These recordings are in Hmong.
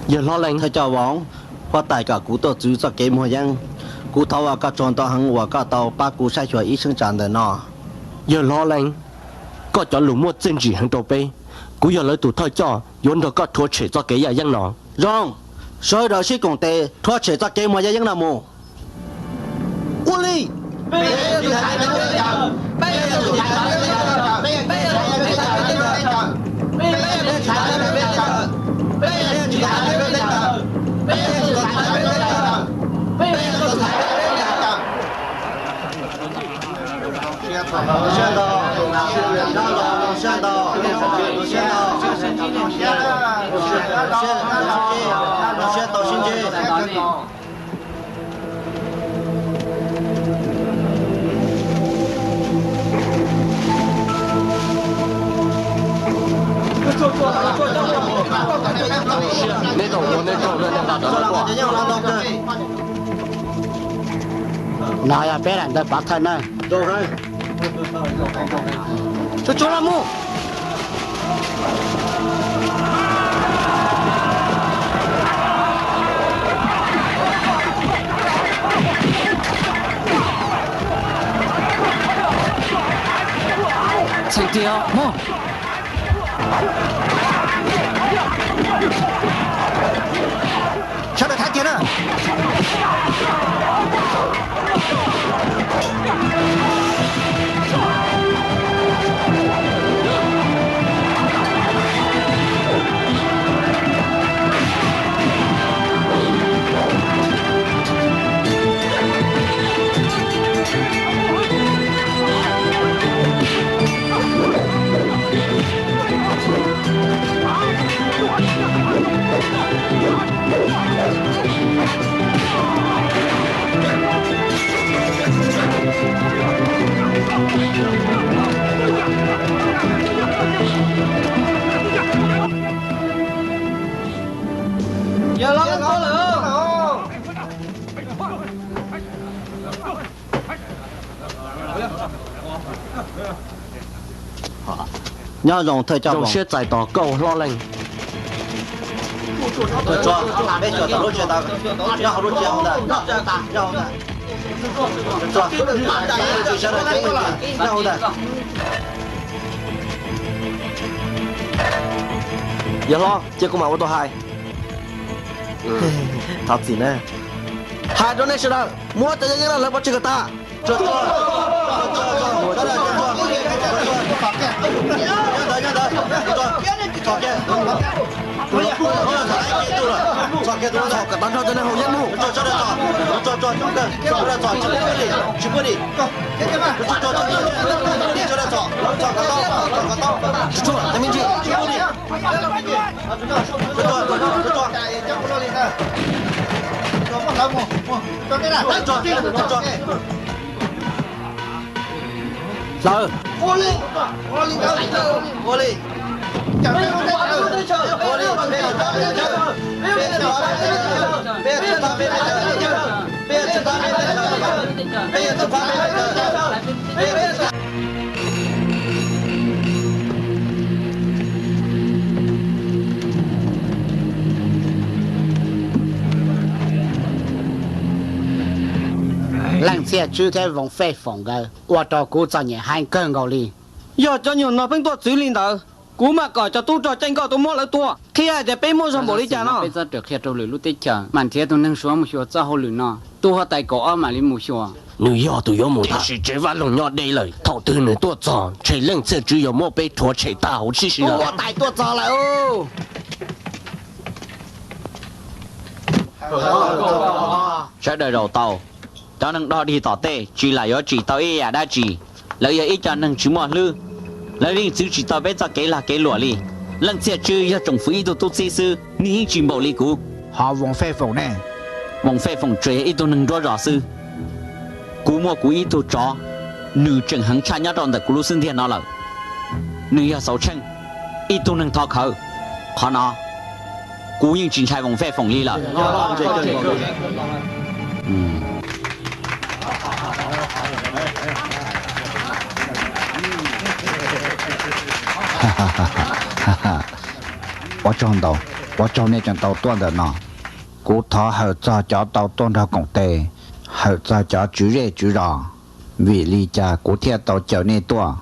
Yawg hlob Leej. Thawj coj Voos, huab tais kom kuv tuaj txwv txoj kev muag yeeb. Kuv thov ua koj tsaug ntau heev uas koj tau pab kuv saib xyuas ib cheeb tsam ntawm no. Yawg hlob Leej, koj cov lus muaj txiaj ntsig heev rau peb. Kuv yog lawv tus thawj coj, yuav nrog koj rhuav tshem txoj kev yaj yeeb no. Zoo, sawv daws sib koom tes rhuav tshem txoj kev muag yaj yeeb no mus. Ua li. Neb tau ua nej tsaug, nej nqa rov qab tuaj. No yog peb daim ntawv pov thawj na. Tsuag tsuag los mus. Txheem tiag mog. Sawv daws thaiv kiag na. Nyob zoo thawj coj. Zoo siab txais tos koj hlob Leej. Yawg hlob, cia kuv mam ua tus hais. Thov txim na. Hais rau nej sawv daws, muab cov yaj yeeb no hlawv pov tseg kom tas. Txhom kiag tus txhom kom tag nrho cov neeg haus yeeb mus. Tsuag tsuag, cov me ntsis. Hlawv. Leej Txhiaj Tswb thiab Voos Fej Foom nkawd ua rau kuv txom nyem heev kawg nkaus li. Yog cov nyuam no pheej tuaj txwv li ntawd, kuv mam kom cov tub rog caij nkoj tuaj muab lawv tua. Qhia hais tias peb muaj zog npaum li cas no. Peb txhob rawm qhia rau lwm lub teb chaws, mam nrhiav tus neeg Suav mus xyuas txoj hauj lwm no. Tus huab tais kaum ob mam li mus xyuas. Nws yog tus yuav mus, tiam sis tsev vaj loog nyob deb lawm. Thaum twg nws tuaj txog, ntshe Leej Txhiaj Tswb yuav muab peb rhuav tshem tag huv tib si lawm. Huab tais tuaj txog lawm. Sawv daws zaum tau, cov neeg dog dig tom tej tsis lam yuav tsim tau ib yam dab tsi. Lawv yog ib co neeg tsis muaj hlwb, lawv yeej txwv tsis tau peb txoj kev lag kev luam li. Leej Txhiaj Tswb yog tsoom fwv ib tug tub txib xwb, nws yeej tsis npaum li kuv. Ho Voos Fej Foom ne? Voos Fej Foom tsuas yog ib tug neeg nruab zos xwb. Kuv muaj kuv ib tug tsov, nws tseem heev tshaj nyob rau ntawm kuv lub xub ntiag no lawm. Nws yog Xauv Tsheej, ib tug neeg thov khawv. Qhov no, kuv yeej tsis ntshai Voos Fej Foom li lawm. Ua tsaug ntau. Ua tsaug nej tseem tau tuaj ntawm no. Kuv thov hawm txog cov tau tuaj nrog koom tes, hawm txog cov tswv zej tswv zos, vim li cas kuv thiaj tau caw nej tuaj?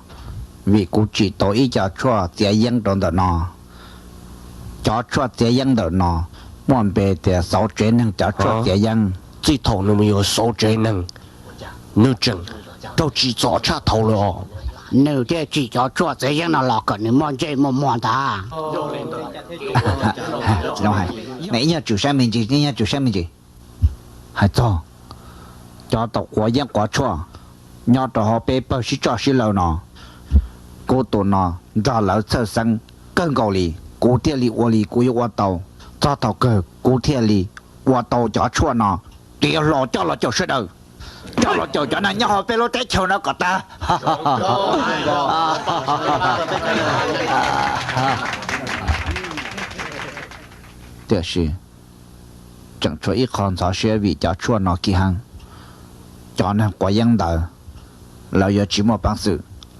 Vim kuv tsim tau ib co tshuaj txiav yeeb rau ntawm no. Cov tshuaj txiav yeeb ntawm no muaj npe tias xauv tsev neeg cov tshuaj txiav yeeb. Txij thaum nws mus yuav xauv tsev neeg, nws tseem raug tsim txom tshaj thaum lawm os. Nws thiaj tsim cov tshuaj txiav yeeb no los kom nws muaj ntsej muaj muag ntag. Ib nyuag tsum sab me ntsis, ib nyuag tsum sab me ntsis. Hais txog cov tau quav yeeb quav tshuaj nyob rau hauv peb pawg sib tso sib law no, kuv tus no nrog lawv txhawj xeeb kawg nkaus li, kuv thiaj li ua li kuv yuav ua tau. Txog thaum kawg kuv thiaj li ua tau cov tshuaj no, tiav hlo coj los caum sawv daws, coj los caum cov neeg nyob hauv peb lub teb chaws no kom tag. Tiam sis tseem tshuav ib qho ntxhov siab vim cov tshuaj no kim heev. Cov neeg quav yeeb ntawd, lawv yuav tsis muaj peev xwm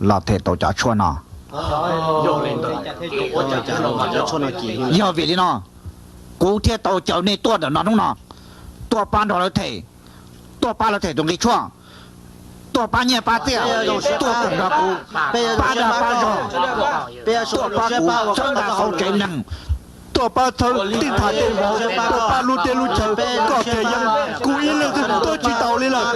los them tau cov tshuaj no. Yog vim li no, kuv thiaj tau caw nej tuaj ntawm no hnub no, tuaj pab nrog lawv them, tuaj pab lawv them tus nqi tshuaj, tuaj pab nyiaj pab txiaj, tuaj koom nrog kuv pab dag pab zog, tuaj pab kuv txhawb nqa xauv tsev neeg, tuaj pab txhawb tej tham tej vauv, tuaj pab lub teb lub chaw, koj thiaj yeej, kuv ib leeg twb tuaj tsis taus li lawm.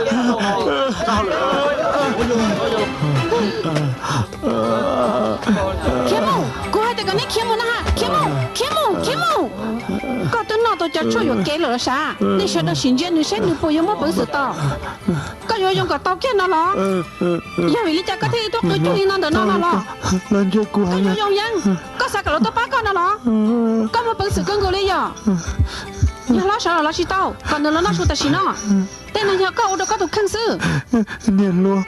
Khiav mus, kuv hais tias kom neb khiav mus na ha, khiav mus, khiav mus, khiav mus. Koj twb noj tau cov tshuaj yuam kev lawm los sav? Nej sawv daws sim ntsia nws saib nws puas yuav muaj peev xwm tau. Koj yuav yoo kom tau kiag no los? Yog vim li cas koj thiaj li tuaj qw cuag li no ntawm no no los? Koj yuav yoo yeeb, koj xav kom lawv tuaj pab koj no los? Koj muaj peev xwm kawg nkaus li yog. Yog hlob sawv los los tsis tau, kom nws los noj su tam sim no. Tej no yog koj ua rau koj tus kheej xwb. Niam hluas,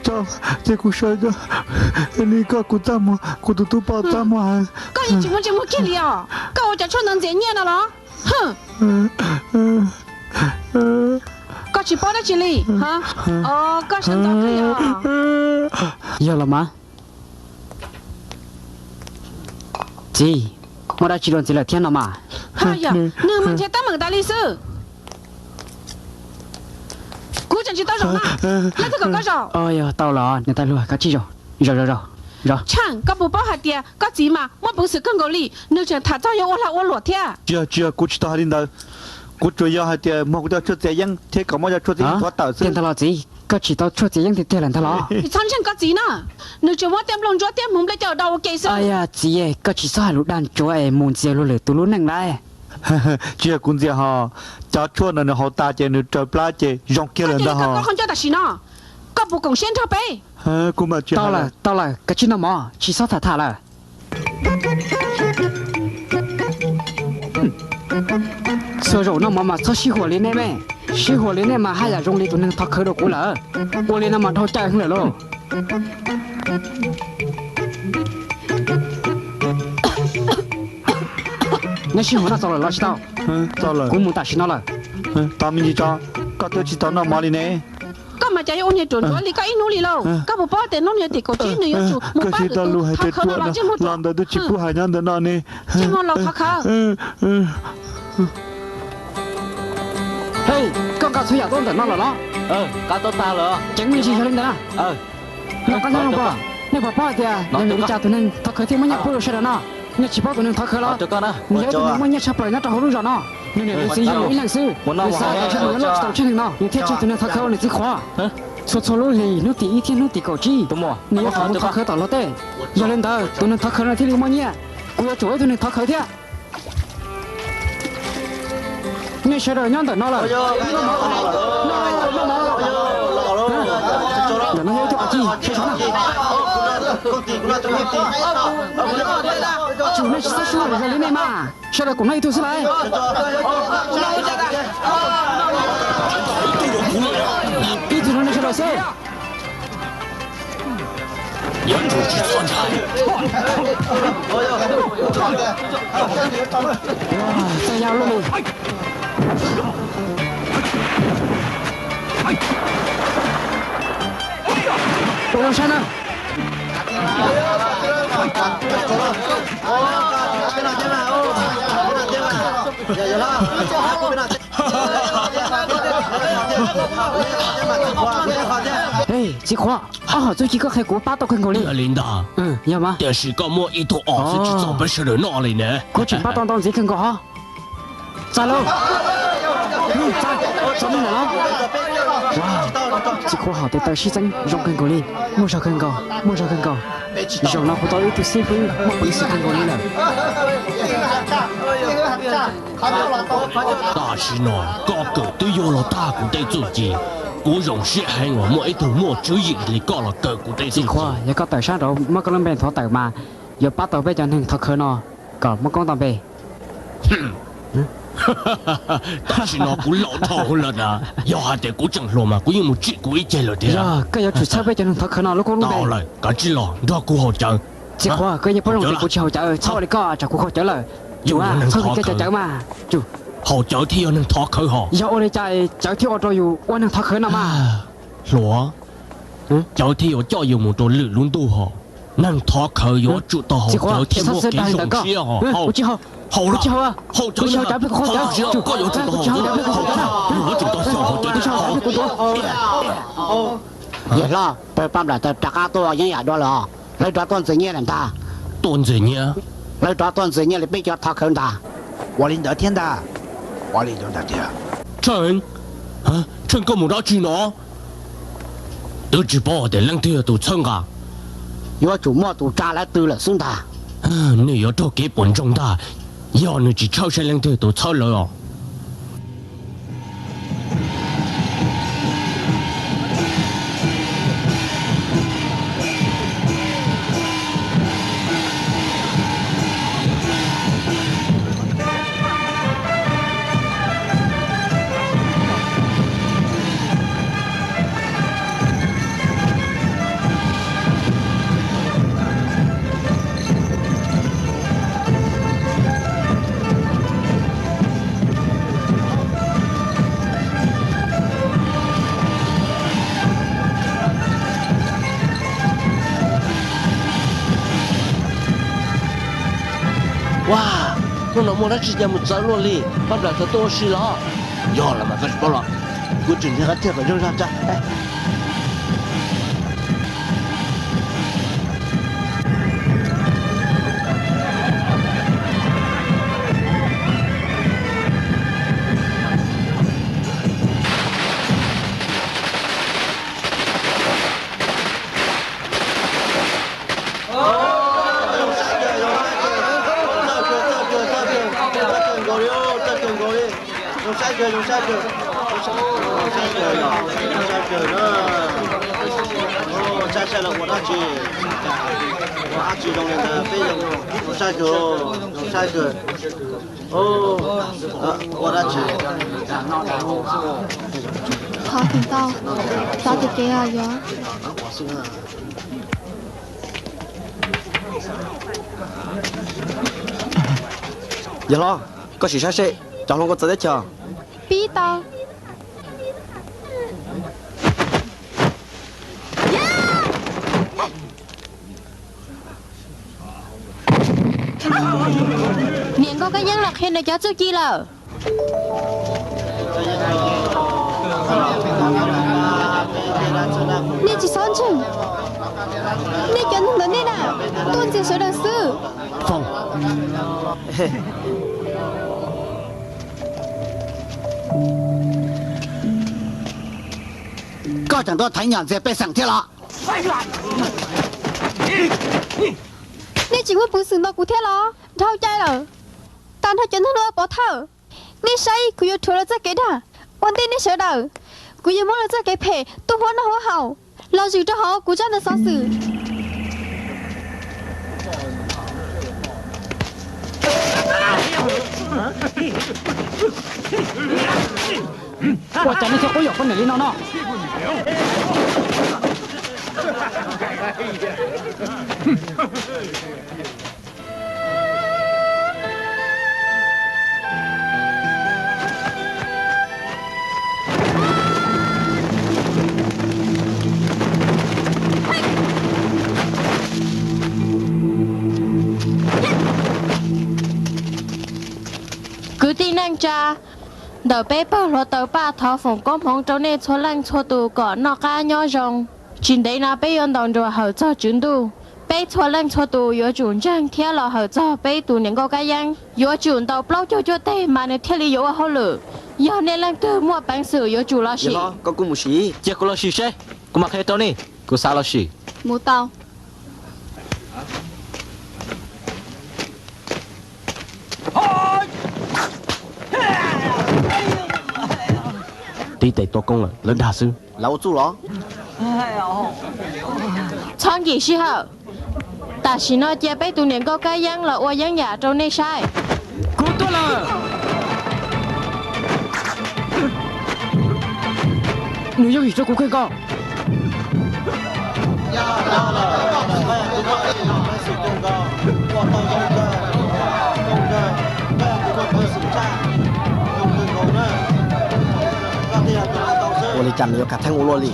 tso, cia kuv sawv, li koj kuv txaj muag, kuv tus tub poj txaj muag heev. Koj yeej tsis muaj ntsej muag kiag li os, koj ua cov tshuaj ntawd ntxias nyiaj no los? Koj tsis paub dab tsi li? Koj sawv ntxov kiag li os. Yog los mas. Txiv, muaj dab tsi dua ntxiv lawm thiab no mas? Yog, nws mas nrhiav teeb meem tas li xwb. Kuv tseem tsis tau zaum na, leej twg kom koj zaum? Yog tau los niam tais hluas, koj tsis zaum. Zaum, zaum, zaum. Tsheej, koj puas paub hais tias koj txiv mas muaj peev xwm kawg nkaus li, nws tseem tham txog yuav ua lag ua luam thiab. Tsis yog, tsis yog, kuv tsis tau hais li ntawd. Kuv tsuas yog hais tias muag kuv cov tshuaj txiav yeeb thiab kom muab cov tshuaj txiav yeeb nthuav tawm xwb. Tiag ntag los txiv, koj tsis tau tshuaj txiav yeeb tiag tiag lawm ntag los? Txhob ntseeg koj txiv na, nws tseem muab tej nplooj ntsuab thiab hmoov nplej coj los ua ke xwb. Txiv, koj tsis txhob hais lus dag ntsuav es mus ntxias luag lwm tus lub neej lawm. Tsis yog kuv ntxias hos, cov tshuaj no nws haus tas ces nws raws plab ces zoo kiag lawm ntag hos. Koj qhov ncauj tam sim no, koj puas koom siab nrog peb? Tau lawm, tau lawm, kav tsij noj mov, tsis txhob tham tham lawm. Txhua zaum noj mov mas txhob sib huam li nej me, sib huam li nej mas haj yam zoo li tus neeg thov khawv rau kuv lawm. Ua li no mas dhau caij heev lawm lauj. Neb sib huam noj txaus lawm los tsis tau? Kuv mus tam sim no lawm. Tos me ntsis tso, koj twb tsis tau noj mov li ne. Koj mas cas yuav ua niag ruam nruav li koj ib hnub li lauj. Koj puas paub tias hnub no yog tim kaum tsib nws yuav tsum mus pab lwm tus thov khawv no los ntsej muag los ntawd twb tsis pub hais nyob ntawm no ne. Ntsej muag los thov khawv. Hej, koj nqa txhua yam tuaj ntawm no lawm los? Ceev me ntsis yog li ntawd na. Los qab nyob zoo pog, nej puas paub hais tias yog vim li cas tus neeg thov khawv thiaj muaj nyiaj pub rau sawv daws no? Nej tsis paub tus neeg thov khawv los? Nws yog ib tug neeg muaj nyiaj tshaj plaws nyob rau hauv lub zos no. Nws niam nws txiv yug nws ib leeg xwb, nws xav kom nws yuav luag tsis tau tsheej neeg no nws thiaj tseg tus neeg thov khawv ua nws txiv qhuav. Txhua txhua lub hlis hnub tim ib thiab hnub tim kaum tsib, nws yuav tsum mus thov khawv tom luag tej. Yog li ntawd tus neeg thov khawv no thiaj li muaj nyiaj. Kuv yuav tsum ua ib tug neeg thov khawv thiab. Nej sawv daws nyob ntawm no lawm. Ntawm no yog ib tug qhov cig, sawv saud na. Tsuas nej tsis txhob sib huam zoo li nej mas. Sawv daws koom noj ib tug xwb lauj. Ib tug no nej sawv daws xwb. Txawj ya luaj li. Ua zoo saib na. Txiv Qhua, ob hom txuj ci koj qhia kuv pab tau kawg nkaus li. Li ntag. Yog mas. Tiam sis koj muaj ib tug os xwb tsis txaus peb sawv daws noj li ne. Kuv tseem pab tau ntau ntxiv kawg nkaus hov. Txav lauj. Txav, txav me ntawm los. Txiv Qhua hom tes taw sib txeeb zoo kawg nkaus li. Muaj zog kawg nkaus, muaj zog kawg nkaus. Zaum no kuv tau ib tug xib fwb muaj peev xwm kawg nkaus li lawm. Tam sim no koj kawm twb yuav los tag kuv tej txuj ci. Kuv zoo siab heev uas muaj ib tug muaj tswv yim li koj los kawm kuv tej txuj ci. Yog koj tawm sab nraud muab koj lub npe nthuav tawm mas yuav pab tau peb cov neeg thov khawv no kom muaj koob tau npe. Tam sim no kuv laus dhau lawm na, yog hais tias kuv tseem hluas mas kuv yeej mus tsim kuv ib ceg lawm thiab. Yog koj yuav tsum txhawb peb cov neeg thov khawv no lub koob lub npe. Tau lawm, koj cia li los nrog kuv haus cawv. Txiv Qhua, koj yeej paub zoo tias kuv tsis haus cawv, txhob ua li koj tsam kuv haus cawv lawm. Yus yog neeg thov khawv, haus cawv thiaj yog neeg thov khawv hos. Yog ua li cas cawv thiaj ua rau yus ua neeg thov khawv no mas? Hluas, cawv thiaj yuav coj yus mus rau lwm lub ntuj hos. Neeg thov khawv yuav tsum tau haus cawv thiaj muaj kev zoo siab hos. Haus, haus cawv, haus cawv, koj yuav tsum tau haus cawv, yuav tsum tau haus cawv, haus cawv. Yawg hlob, pab nplam taws rov qab tuaj yeeb yam dua lawm os. Lawv rov tuaj ntxias nyiaj lawm ntag. Tuaj ntxias nyiaj? Lawv rov tuaj ntxias nyiaj li peb cov thov khawv ntag. Ua li ntawd thiab ntag. Ua li ntawd ntag tiag. Tsheej, Tsheej, koj mus dab tsi no? Twb tsis paub tias leej twg yog tus txhawb nqa. Yuav tsum muaj tus tsa lawv tw lawm xwb ntag. Nws yuav raug kev puas ntsoog ntag, yog nws tsis tshawb saib leej twg tus txhawb lawv os. Ua, hnub no muaj dab tsi cas mus txawv luaj li, pab nplam txawv tuaj ua si los? Yog los mas koj tsis paub los, kuv tseem nrhiav qab thiaj kom zoo zog tso. Zoo sab kawg, zoo sab kawg, zoo sab kawg, zoo sab kawg, zoo sab kawg na. Saib saib lawv ua dab tsi, ua dab tsi zoo li ntawd, peb zoo sab kawg, zoo sab kawg. Ua dab tsi? Thov tus tau, xav tias kev yog. Yawg hlob, koj sim saib seb cov hluas nkauj txawv teb chaws. Pib tau. Niam nkauj kab yeeb los qhia nws cov txuj ci lawm. Nej tsis txhob ntseeg. Nej cov neeg ntawm nej na, tuaj ntxias sawv daws xwb. Koj tseem tuaj theev nyom ntxias pej xeem thiab los? Nej tsis muaj peev xwm ntaus kuv thiab los? Dhau cai lawm. Tag nrho cov neeg no pov thawj. Nej saib, kuv yuav rhuav lawv txoj kev dag. Ua ntej nej sawv daws, kuv yuav muab lawv txoj kev phem tuaj huab noj huab haus los zwm rau hauv kuv zaj ntawv xov xwm. Ua cas nej thiaj quab yuam poj niam li no no? Kwv tij neej tsa, ntawm peb pawg hluav taws Paj thov foom koob hmoov rau nej txhua leej txhua tus kom noj qab nyob zoo. Tsis ntev no peb yuav ntaus nruas hawm txog Tswv Ntuj. Peb txhua leej txhua tus yuav tsum ntseeg thiab los hawm txog peb tus niam nkauj Kab Yeeb. Yuav tsum ntaus plaub caug cuaj teg mas nws thiaj li yuav ua hauj lwm. Yog nej leej twg muaj peev xwm yuav tsum los sim. Cia kuv los sim seb, kuv mam qhia rau nej. Kuv xav los sim. Mus tau. Tib tes tua koob lawm, lawv dag xwb. Lawv ua txuj los? Txhob nkim sij hawm. Tam sim no cia peb tus niam nkauj Kab Yeeb los ua yeeb yam rau nej saib. Kuv tuaj lawm. Nws yooj yim rau kuv kawg nkaus. Ua li cas nws yuav khav theeb ua luaj li?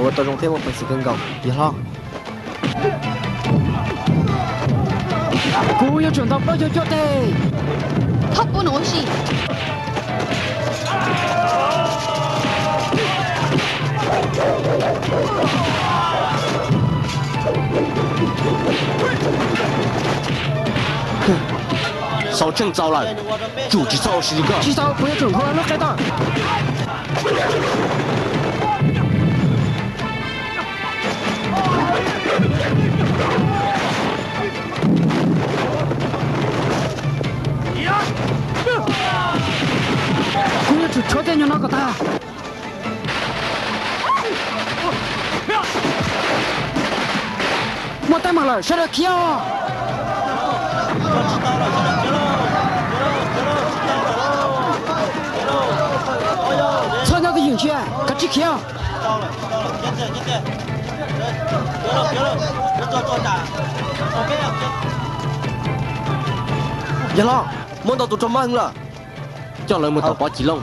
Ua tau zoo thiab muaj peev xwm kawg nkaus, yawg hlob. Kuv yuav tsum ntaus plaub caug cuaj teg. Thov pub nws ua si. Xauv Tsheej txaus lawm, tsum tsis txhob ua si li koj. Tsis tau, kuv yuav tsum nqua lub qe tau. Kuv yuav tsum tshuav tej nyuag no kom tag. Muaj teeb meem lawm, sawv daws khiav. Txhob nyob twj ywm ntsia, kav tsij khiav. Yawg hlob, muab ntau tus raug mob heev lawm. Coj lawv mus tom Pob Kis Looj.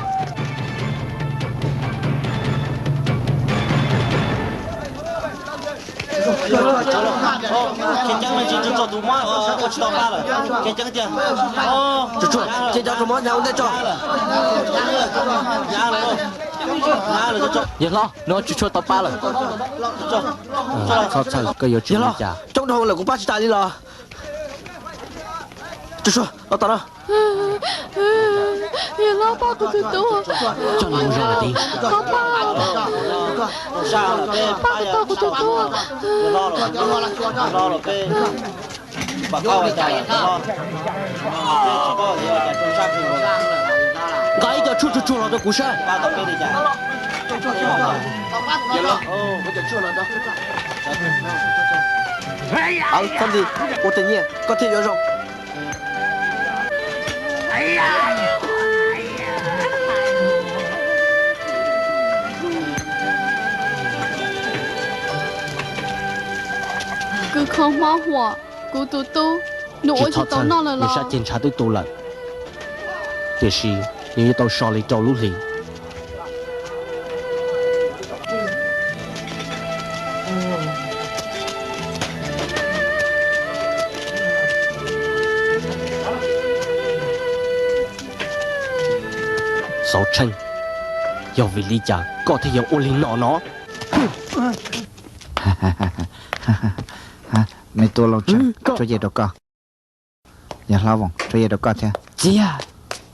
Yawg hlob, nws ua Tswv Tshuaj tau pab lawm. Txhob txhawj, koj yuav tsum li cas? Coob dhau lawm kuv pab tsis tas li los. Tswv Tshuaj, los tom no. Yawg hlob, pab kuv tus tub. Coj nws mus zoo lawm tid. Pab, pab kuv tau kuv tus tub. Nqa ib co tshuaj tsuag tsuag los rau kuv saib. Aws, txhob ntxi, ua tej nyiaj koj thiaj yuav zoo. Kws kho mob huam, kuv tus tub, nws ua tsis tau noj lawm los? Nws sab ceg ntshav twb tu lawm, tiam sis nws yuav tau so li rau lub hlis. Xauv Tsheej, yog vim li cas koj thiaj yuav ua li no no? Me tub Looj Tsheej, tsuab yej rau koj. Yawg hlob Voos, tsuab yej rau koj thiab. Txiv,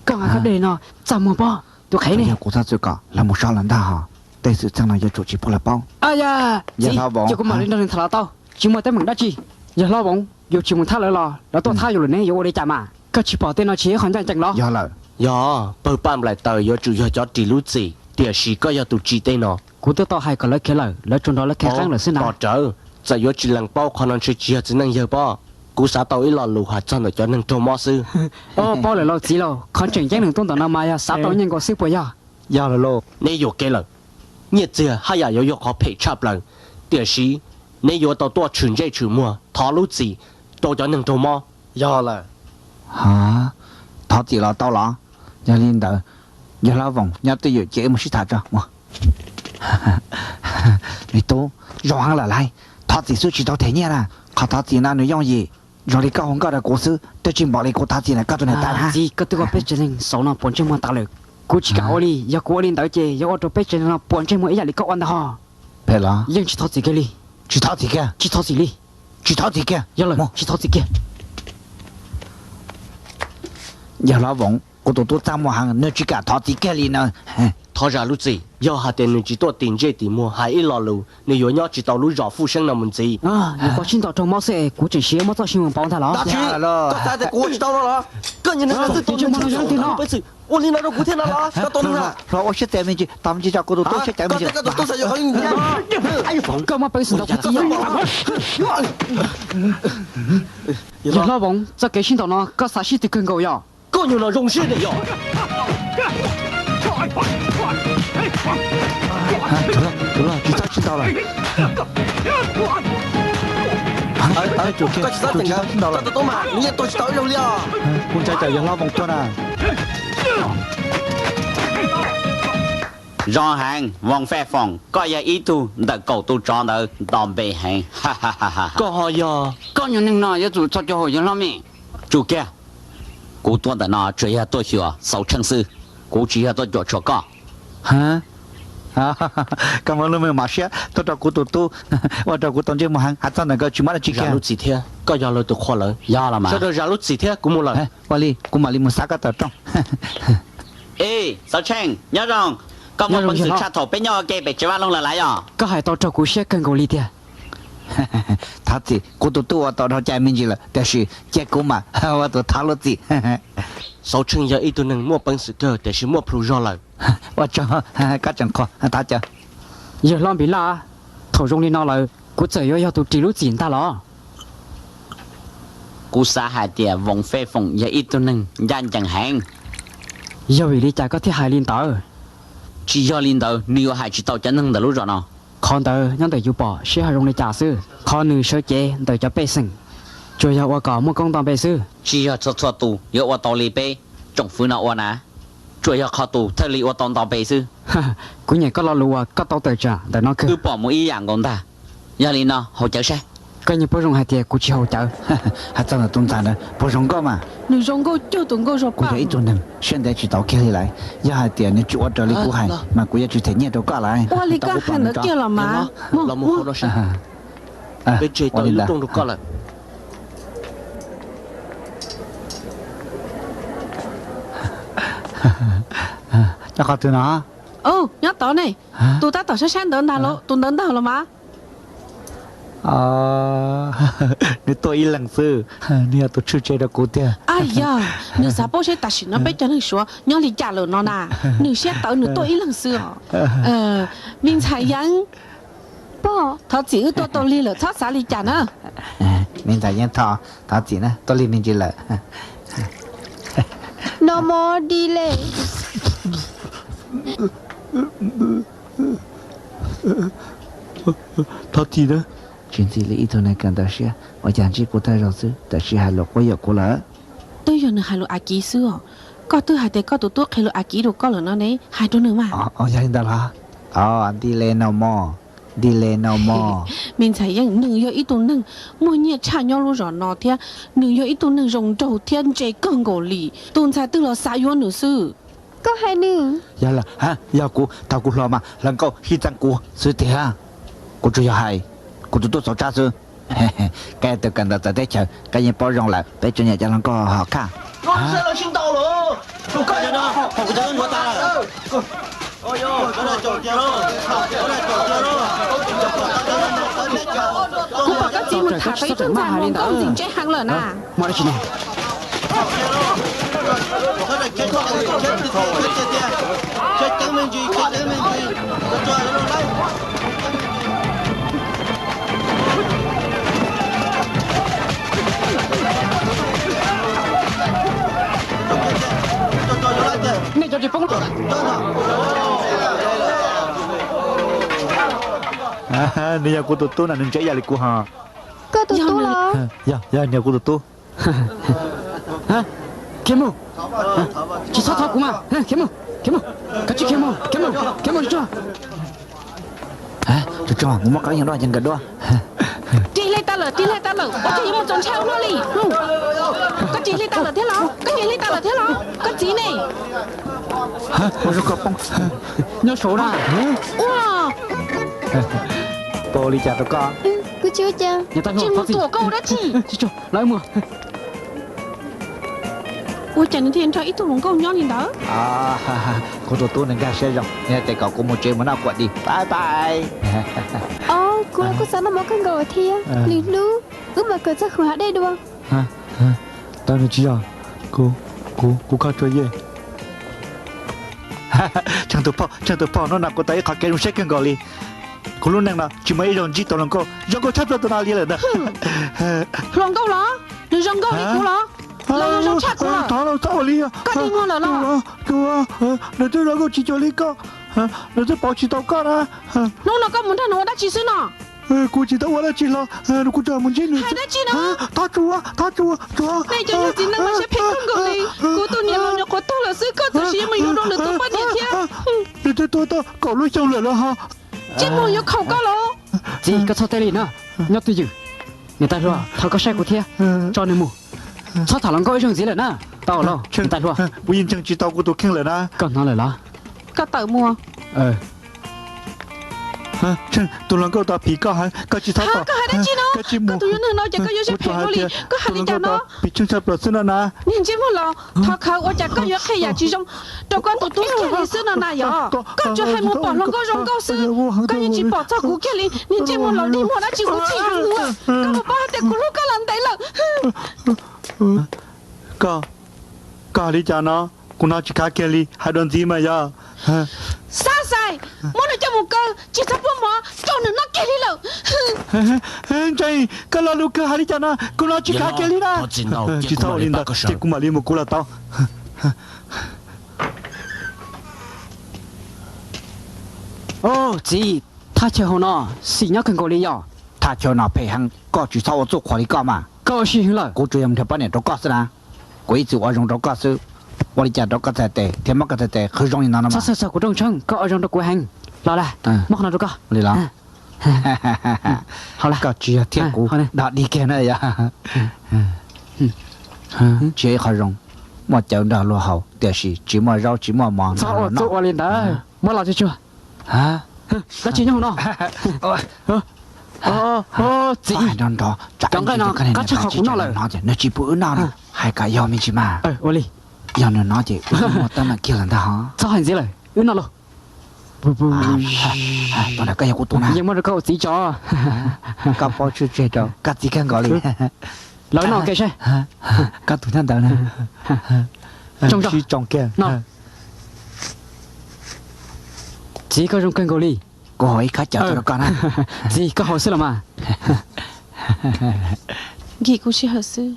koj nqa koj dej no txaj muag pob, tus qhev ne. Yog kuv txhob txwm kom lawv mus soj lawm ntag hos, tej xwm txheej no yuav tsum tsis pub lawv paub. Yawg hlob Voos, kuv mam li nrog nws tham los tau, tsis muaj teeb meem dab tsi. Yawg hlob Voos, yus tsis mus thab lawv los lawv tuaj thab yus lawm ne, yuav ua li cas mas? Koj tsis pom tej no tsis yog qhov ncaj ncees los? Yog lawm, yog pawg paj nplaim taws yuav tsum yog cov ris lub txim, tiam sis koj yog tus tsim tej no. Kuv twb tau hais kom lawv khiav lawm, lawv tsuas nrog lawv khiav qeeb lawm xwb na. Pom rawv, txawm yuav tsis lees paub qhov no ntshe tsis yog txiv neej yawg pob. Kuv xav tau ib lo lus hais txog ntawm cov neeg raug mob xwb. Paub lawm lauj txiv lauj, qhov tseem ceeb neeg tuaj ntawm no mas yog xav tau nyiaj nkaus xwb puas yog? Yog lawm lauj. Neb yuam kev lawm. Nyiaj txiag haj yam yuav yog qhov phem tshaj plaws. Tiam sis neb yuav tau tuaj tshwm ntsej tshwm muag thov lub txim rau cov neeg raug mob. Yog lawm. Thov txim los tau los? Yog li ntawd, yog Hlob Voos nyob twj ywm ces wb mus sib tham tso. Me tub, zoo heev lawm lauj. Thov txim xwb tsis tau them nyiaj na. Qhov thov txim no nws yooj yim. Zoo li koj hu nkauj rau kuv xwb, twb tsis npaum li kuv thov txim ntawm koj tus niam tais na. Txiv, koj twb ua peb tsev neeg xauv no puas ntsej muag tas lawm. Kuv tsis kam ua li, yog kuv ua li ntawd ces yuav ua rau peb tsev neeg no puas ntsej muag ib yam li koj ua ntawd ho. Phem los? Yeej tsis thov txim kiag li. Tsis thov txim kiag. Tsis thov txim li. Tsis thov txim kiag. Yog lawm, tsis thov txim kiag. Yog Hlob Voos, kuv tus tub txaj muag heev, nws tsis kam thov txim kiag li na. Thov zam lub txim, yog hais tias nws tsis tuaj tim ntsej tim muag hais ib lo lus, nws yuav nyob tsis tau lub zos Fuj Seeb no mus ntxiv. Nws ua sib ntaus raug mob xwb es kuv tseem siv muab txoj sia mus pauv ntag los? Koj xav tias kuv ua tsis tau no los? Koj niag neeg xwb tus neeg tsis txawj ua peev xwm ua li no rau kuv thiab no los? Koj tus neeg na. Hlob, ua siab tes me ntsis, tos me ntsis tso, kuv tus tub siab cawv me ntsis. Koj muaj peev xwm ntaus kuv txiv. Yog Hlob Voos, txoj kev sib ntaus no koj xav sib twv kawg nkaus yog? Koj nyuag no zoo siab tiag yog. Tsis txhob sib ntaus lawm. Koj tsis txhob teem ntawd, koj tus tub mas nws yeej tuag tsis tau ib zaug li os. Kuv ntshai tsam yog Hlob Voos tuag na. Zoo heev, Voos Fej Foom, koj yog ib tug ntawm kaum tus tsov ntawd nto npe heev. Koj ho yog? Koj nyuag neeg no yuav tsum txhob cuag hauv yawg hlob me. Tsum kiag, kuv tuaj ntawm no tsuas yog tuaj xyuas Xauv Tsheej xwb, kuv tsis yog tuaj cuam tshuam koj. Koj muaj lub meej mom siab tuaj rau kuv tus tub, ua rau kuv tau ntsej muag heev, hais txog ntawm nkawd tsis muaj dab tsi kiag. Zam lub txim thiab, koj yog lawv tus qhua lawm. Yog los mas. Sawv daws zam lub txim thiab, kuv mus lawm. Ua li, kuv mam li mus xav koj tawm rooj. Ej, Xauv Tsheej, nyob zoo. Koj muaj peev xwm tshaj thaum peb nyob ua ke pem tsev vaj loog lawm lauj yog? Koj hais tau raug kuv siab kawg nkaus li tiag. Thov txim, kuv tus tub ua tau dhau cai me ntsis lawm, tiam sis cia kuv mam ua tus thov lub txim. Xauv Tsheej yog ib tug neeg muaj peev xwm kawg tiam sis muaj plhus zog lawm. Ua tsaug, koj tseem qhuas, thov caw. Yawg hlob Npis Laj, thaum zoo li no lawm kuv txawm yuav yog tus ris lub txim ntag los? Kuv xav hais tias Voos Fej Foom yog ib tug neeg ncaj ncees heev. Yog vim li cas koj thiaj hais li ntawd? Tsis yog li ntawd nws yuav hais tsis tau cov neeg ntawm lub zos no. Qhov ntawd nyob ntawm yus pom seb ho zoo li cas xwb. Qhov nws sawv cev ntawm cov pej xeem, tsuas yog ua kom muaj koob nto npe xwb. Tsis yog txhua txhua tus yuav ua tau li peb tsoom fwv no ua na. Tsuas yog qhov tus thawj li ua tau nto npe xwb. Kuv nyiam koj lo lus uas koj tau tawm tsam ntawm no kawg. Wb pom mus ib yam nkaus ntag. Yog li no haus cawv saib. Koj yeej paub zoo hais tias kuv tsis haus cawv. Hais txog ntawm tus ntxhais ntawd puas zoo nkauj mas? Nws zoo nkauj cuag tus nkauj zog paj. Kuv yog ib tug neeg siab ntev tsis tau kiag li lawm. Yog hais tias nws tsis ua raws li kuv hais mas kuv yuav tsis them nyiaj rau koj lawm. Ua li koj hais ntawd kiag los mas. Peb tseg tau ib lub rooj rau koj lawm. Cov qhov twg no? Nyob tod ne. Tus tab tom saib saib ntawd ntag los, tus ntawd ntag los mas. Nws tuaj ib leeg xwb, nws yog tus tshwj tseg rau kuv tiag. Yog, nws xav paub seb tam sim no peb cov neeg Suav nyob li cas lawm no na. Nws siab tawv nws tuaj ib leeg xwb os. Me ntxhais Yeeb, thov txim wb tuaj tau lig lawm txhob xav li cas na. Me ntxhais Yeeb, thov txim na, tuaj lig me ntsis lawm. No mov di le. Thov txim na. Tsis ntxim li ib tug neeg kawm ntawv siab, ua cas ntsib kuv thawj zaug xwb tam sim hais lus quab yuam kuv lawm. Twb yog nws hais lus Akiv xwb os. Koj twb hais tias koj tus tub qhia lus Akiv rau koj lawm no ne, hais rau nws mas. Yog li ntawd los? Di le no mov, di le no mov. Me ntxhais Yeeb, nws yog ib tug neeg muaj nyiaj tshaj nyob lub zos no thiab nws yog ib tug neeg zoo nraug thiab ntse kawg nkaus li. Tus ntxhais twg los xav yuav nws xwb. Koj hais nws. Yog, yog kuv, thaum kuv hluas mas hluas nkauj sib txeeb kuv xwb tiag. Kuv tsuas yog hais kuv tus tub Xauv Tsab xwb. Koj yog tus kawm ntawv txawv teb chaws, koj yeej paub zoo lawm, peb tsuas nyiam cov hluas nkauj hom khaj. Kuv pom koj txiv mus tham tau ib tug ntxhais hluas nkauj ntxim ntse heev lawm na. Nej cov tsis poob. Nws yog kuv tus tub na, nws ntse ib yam li kuv hos. Koj tus tub los? Yog, yog, nws yog kuv tus tub. Khiav mus, tsis txhob thov kuv mas, khiav mus, khiav mus, koj tsis khiav mus, khiav mus, khiav mus tsuag. Tsuag, mus muab qeeb yog dua ces nkawd dua. Ris hle tas lawm, ris hle tas lawm, ua cas yuav mus txaus ntshai ua luaj li. Koj ris hle tas lawm thiab los? Koj ris hle tas lawm thiab los? Koj txiv ne? Ua zoo koj poob. Nyob saud na. Ua, puas ua li cas rau koj? Kuv tsis ua cas. Tsis mus tuam koj ua dab tsi? Lawv mus. Ua cas nws thiaj nrog ib tug hluas nkauj nyob li ntawd? Kuv tus tub nws nkag siab zoo, nws hais tias kom kuv mus tsev mus noj quas di. Pais pais. Os, kuv los kuj xav noj mov kawg nkaus thiab. Lwm hnub wb mam kawm txog khuam hav dej dua. Tau, nws tsis yog, kuv, kuv, kuv kho tsuag yej. Tsheej tus phauj, tsheej tus phauj, hnub no kuv tau ib qho kev zoo siab kawg nkaus li. Kuv lub neej no tsis muaj ib zaug ntsib tau hluas nkauj zoo nkauj tshaj plaws tus no li lawm ntag. Hluas nkauj los? Nws zoo nkauj li kuv los? Los zoo tshaj kuv los? Thov los txhob ua li. Koj dig muag lawm los? Tsuag, nws twb zoo nkauj tsis cuag li koj, nws twb pauv tsis tau koj na. Hnub no koj mus nrog nws ua dab tsi xwb no? Kuv tsis tau ua dab tsi hlo, kuv tsuas mus ntsib nws. Hais dab tsi no? Thov tsuag, thov tsuag, tsuag. Nej cov yog txiv neej mas siab phem kawg nkaus li. Kuv tus niam laus nyuam qhuav tuag lawm xwb, koj txawm siv mus yuav rau nws tus poj niam thiab. Nws twb tuag tau kaum lub xyoo lawm los ho. Ntsej muag yuav khaum koj los? Txiv, koj txhob teb li na. Nyob twj ywm. Niam tais hluas, thov koj saib kuv thiab, tso nws mus. Txhob tham hluas nkauj ib zaug ntxiv lawm na. Tau lauj, niam tais hluas. Kuv yeej ntseeg tsis tau kuv tus kheej lawm na. Koj hnov lawm los? Koj tawm mus. Tus hluas nkauj tau phim koj heev, koj tsis txhob tom. Koj hais dab tsi no? Koj tus yog neeg no ces koj yuav siab phem ua li, koj hais li cas no? Phim Tsheej tshaj plaws xwb no na. Niag ntsej muag los, thov khawv, ua cas koj yuav qhia yam tsis zoo rau koj tus tub kiag li xwb no na yog? Koj tsuas hais mus pom hluas nkauj zoo nkauj xwb, koj yeej tsis pom txog kuv kiag li. Niag ntsej muag los dig muag dab tsi kuv chim heev ua. Koj puas paub hais tias kuv hlub koj los ntev lawm? Koj, koj hais li cas no? Kuv hnov tsis khav kiag li, hais dua ntxiv mas yog. Xav xais, muab nws coj mus kaw, tsis txhob puag mov rau nws noj kiag li lawm. Ntseeg, koj lo lus kawg hais li cas no? Kuv hnov tsis khav kiag li na. Tsis txhob ua li ntawd ces kuv mam li mus kuv los tau. Txiv, thaj chaw hauv no xim nyob kawg nkaus li yog? Thaj chaw no phem heev, koj tsis txhob ua txuj qhuas li koj mas. Koj ua si heev lawm. Kuv tsuas yog mus nrhiav poj niam rau koj xwb na. Kuv ib txwm ua zoo rau koj xwb, ua li cas rau koj txhais tes thiab muab koj txhais tes qhwv zoo li no no. Txhob xav txog kuv Rooj Tsheej, koj ua zoo rau kuv heev. Los las, muab qhov no rau koj. Li los? Koj tsis yog thiab kuv dog dig kiag na yog. Tsis yog ib qho zoo, muaj cawv nrog luag haus tiam sis tsis muaj zaub tsis muaj mov. Txhob ua txuj ua li ntawd, muab los tsuag tsuag. Dab tsi nyob hauv no? Txiv, cov nqaij no qab tshaj qhov kuv noj lawm. Nws tsis pub wb noj na, hais kom yog me ntsis mas. Ua li, yog nws hnov ces wb muaj teeb meem kiag lawm ntag hos. Txhob hais ntxiv lawm, wb noj lauj. Tus ntawd koj yog kuv tus na. Yeej muab rau koj ua txiv tso. Koj paub tswj tseg rau koj txiv kawg nkaus li. Lawv noj kev saib. Koj tus nyob ntawd na. Sib tsoo kiag. Txiv, koj zoo kawg nkaus li. Kuv haus ib khab cawv tuaj rau koj na. Txiv, koj haus xwb los mas. Nkim kuv sij hawm xwb.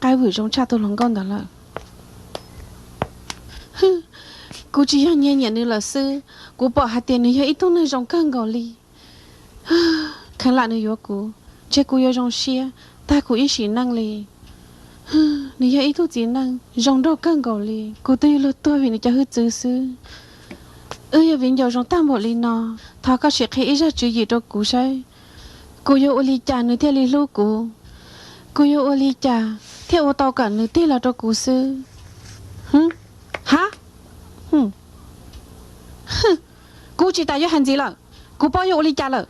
Qaib vwm zoo tshaj tus hluas nkauj ntawd lawm. Kuv tsis yog nyiag nyiam nws lawm xwb, kuv pom hais tias nws yog ib tug neeg zoo kawg nkaus li. Kheev lam nws yuav kuv, ntshe kuv yuav zoo siab tag kuv ib sim neej li. Nws yog ib tug txiv neej zoo nraug kawg nkaus li, kuv twb yuav luag tuag vim nws cov hwj txwv xwb. Wb yog viv ncaus zoo tag npaum li no, thov koj sim qhia ib zaj tswv yim rau kuv saib, kuv yuav ua li cas nws thiaj li hlub kuv? Kuv yuav ua li cas thiaj ua tau kom nws tig los rau kuv xwb? Ha, kuv tsis tas yuav hais ntxiv lawm, kuv paub yuav ua li cas lawm.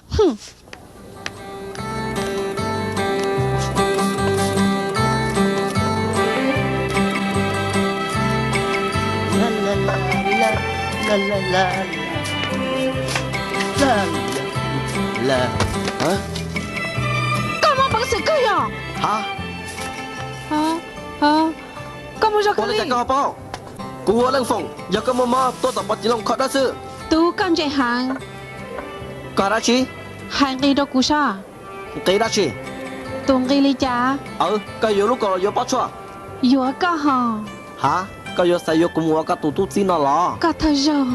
Koj muaj peev xwm kawg yog? Koj mus zog kawg li. Kuv hu ua Leej Foom, yog koj muaj mob tuaj tom Pov Txiv Looj kho dawb xwb. Tus koj ntse heev. Koj hais dab tsi? Hais nqi rau kuv saib. Nqi dab tsi? Tus nqi li cas? Aw, koj yuav lub kaus los yuav pob tshuaj? Yuav koj hos. Ha, koj yuav xav yuav kuv mus ua koj tus tub txib no los? Koj thawj zaug.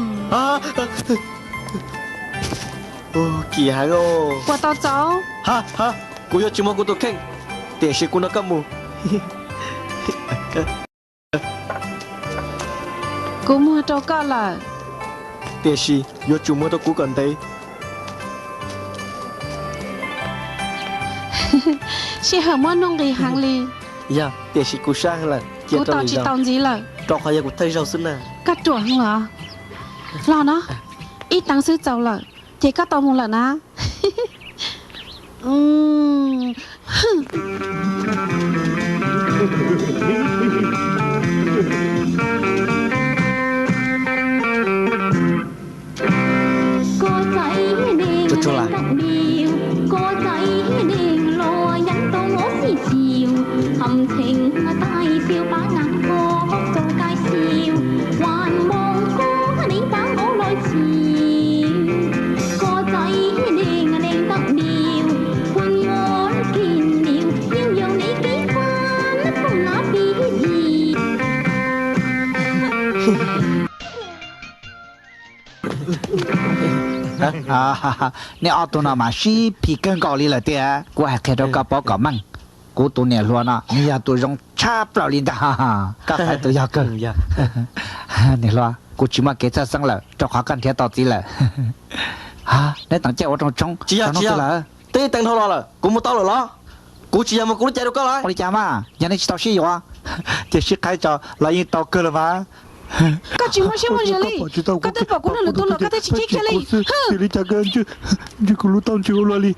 Kim heev os. Puas tau txaus? Ha ha, kuv yuav tsis muag kuv tus kheej, tiam sis kuv nrog koj mus. Kuv muag rau koj lawm. Tiam sis yuav tsum muag rau kuv kom ntev. Sij hawm muaj nuj nqis heev li. Yog, tiam sis kuv sab heev lawm, kuv tos tsis tau ntxiv lawm, rau qhov yog kuv thawj zaug xwb na. Koj ruam heev los? Los no, ib teev xwb txaus lawm, ces koj tau mus lawm na. Nej ob tug no mas sib phim kawg nkaus li lawm tiag. Kuv hais qhia rau koj paub kom meej, kuv tus niam hluas no nws yog tus zoo tshaj plaws li ntag. Koj xaiv tus yog kawg. Niam hluas, kuv tsis muaj kev txhawj xeeb lawm rau qhov koj nrhiav tau txiv lawm. Neb teem caij ua rooj tshoob tsis yog, tsis yog lawm. Twb teev dhau los lawm, kuv mus tau lawm los? Kuv tsis yog muag kuv lub cev rau koj los? Ua li cas mas yog nej tsis tau sib yuav, ces sib qhaib tso los yeej tau kawg los mas. Koj tsis muaj siab muaj ntsws li, koj twb pom kuv nrog lwm tus los koj thiaj tsis khib kiag li. Li cas koj ntsia kuv lub taub ntswg ua luaj li,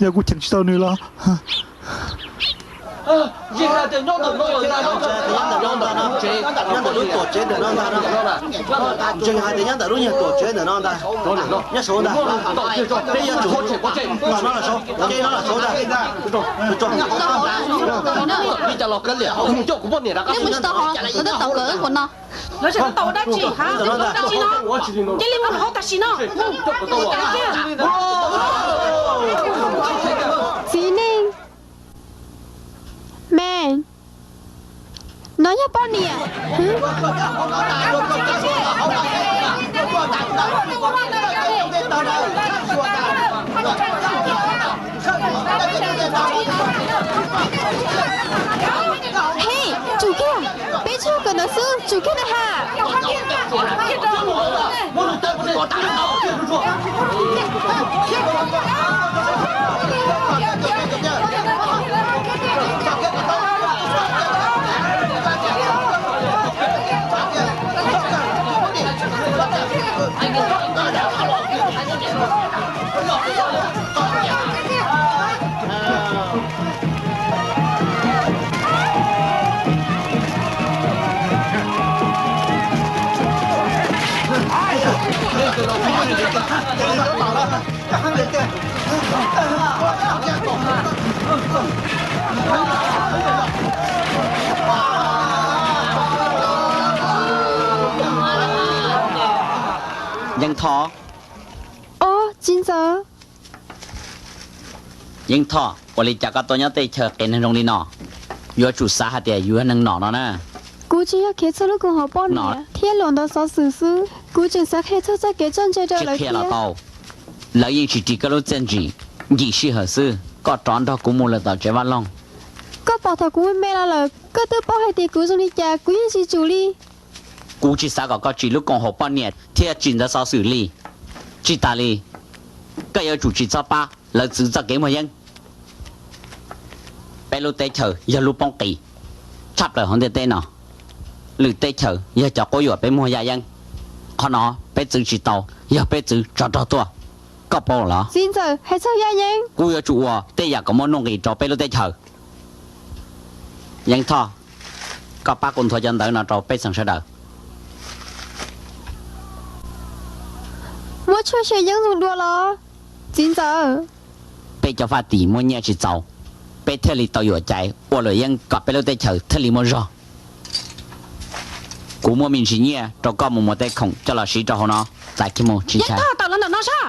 yog kuv cheem tsis tau nws los? Ntseeg hais tias nyob ntawm lub tuam tsev ntawm no ntag, nyob ntawm lub nyuag tuam tsev ntawm no ntag, nyob saud ntag, peb yuav tsum, no los saud, no los saud ntag. Li cas los kav liam, coj kuv poj niam rov qab. Neb mus tsis tau hauv, lawv twb tau kawm wb hauv no. Lawv tsis tau ua dab tsi, cia li mus hauv tam sim no. Txiv neej, me, no yog poj niam. He, tsum kiag, peb tsuas kawm ntawv xwb, tsum kiag na ha. Yeej Thoj. Ob, txiv ntxawm. Yeej Thoj, ua li cas koj tuaj nyob tej chaw qias neeg zoo li no? Yuav tsum xav hais tias yus yog neeg nom no na. Kuv tsis yog khiav txog lub koom haum poj niam thiab luam ntawv xov xwm xwb, kuv tseem xav qhia txog txoj kev txawj ntse rau lawv thiab. Tau, lawv yeej tsis ris koj lub txiaj ntsig, ncim sij hawm xwb, koj rov nrog kuv mus lawm tom tsev vaj loog. Koj pom thaum kuv me me los lawm, koj twb paub hais tias kuv zoo li cas, kuv yeej tsis tsum li. Kuv tsis xav kom koj tsim lub koom haum poj niam thiab tsim ntawv xov xwm li. Tsis tas li, koj yuav tsum tsis txhob pab lawv txwv txoj kev muag yeeb. Peb lub teb chaws yog lub poob qis tshaj plaws hauv ntiaj teb no. Lwm teb chaws yog cov quab yuam peb muag yaj yeeb. Qhov no peb txwv tsis tau, yog peb txwv tsov rog tuaj. Koj paub los? Txiv ntxawm, hais txog yaj yeeb, kuv yuav tsum ua tej yam kom muaj nuj nqis rau peb lub teb chaws. Yeej Thoj, koj pab kuv nthuav cov ntawv no rau pej xeem sawv daws. Muab tshuaj xyaw yeeb zoo dua los, txiv ntxawm? Peb cov faj tim muaj nyiaj tsis txaus, peb thiaj li tau yuam caiv ua luam yeeb kom peb lub teb chaws thiaj li muaj zog. Kuv muaj me ntsis nyiaj rau koj mus muas tej khoom coj los siv rau hauv no. Txais kiag mus tsis ntshai. Tawm los ntawm no soj.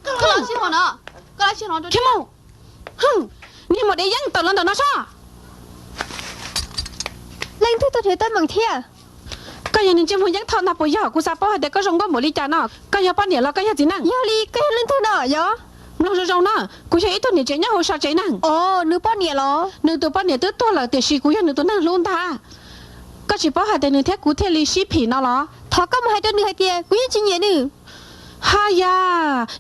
Khiav mus, niag maum dev yeeb, tawm los ntawm no soj. Leej twg tuaj nrhiav teeb meem thiab? Koj yog nws ntsej muag Yeeb Thoj ntag puas yog? Kuv xav paub hais tias koj zoo nkauj npaum li cas no. Koj yog poj niam los koj yog txiv neej? Yog li, koj yog leej twg no yog? Mloog zoo zoo na, kuv yog ib tug niam tsev nyob hauv sawv tsev neeg. Os, nws poj niam los? Nws tus poj niam twb tuag lawm tiam sis kuv yog nws tus neeg hlub ntag. Koj tsis paub hais tias nws thiab kuv thiaj li sib phim no los? Thov koj mus hais rau nws hais tias kuv yeej tsis nyiam nws. Ha ya,